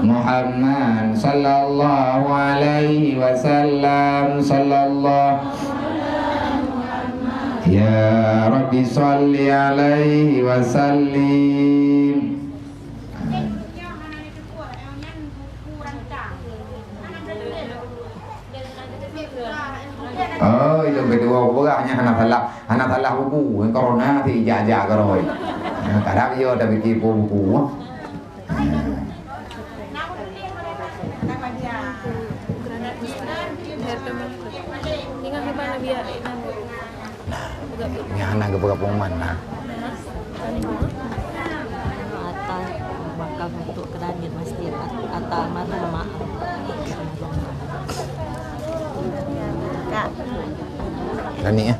Muhammad, sallallahu alaihi wasallam, sallallahu Ya Rabbi salli alaihi wasallim. Oh, ilôn keudua peugah nyan hana salah, hana salah buku. Corona si jak-jak keurôi. Kadang yo tapi kipu buku. Nyan hana geupeugah pengumuman na. Ata bakal untuk keudadin masjid at-, ata almarhum mak. Kak. Dani, eh?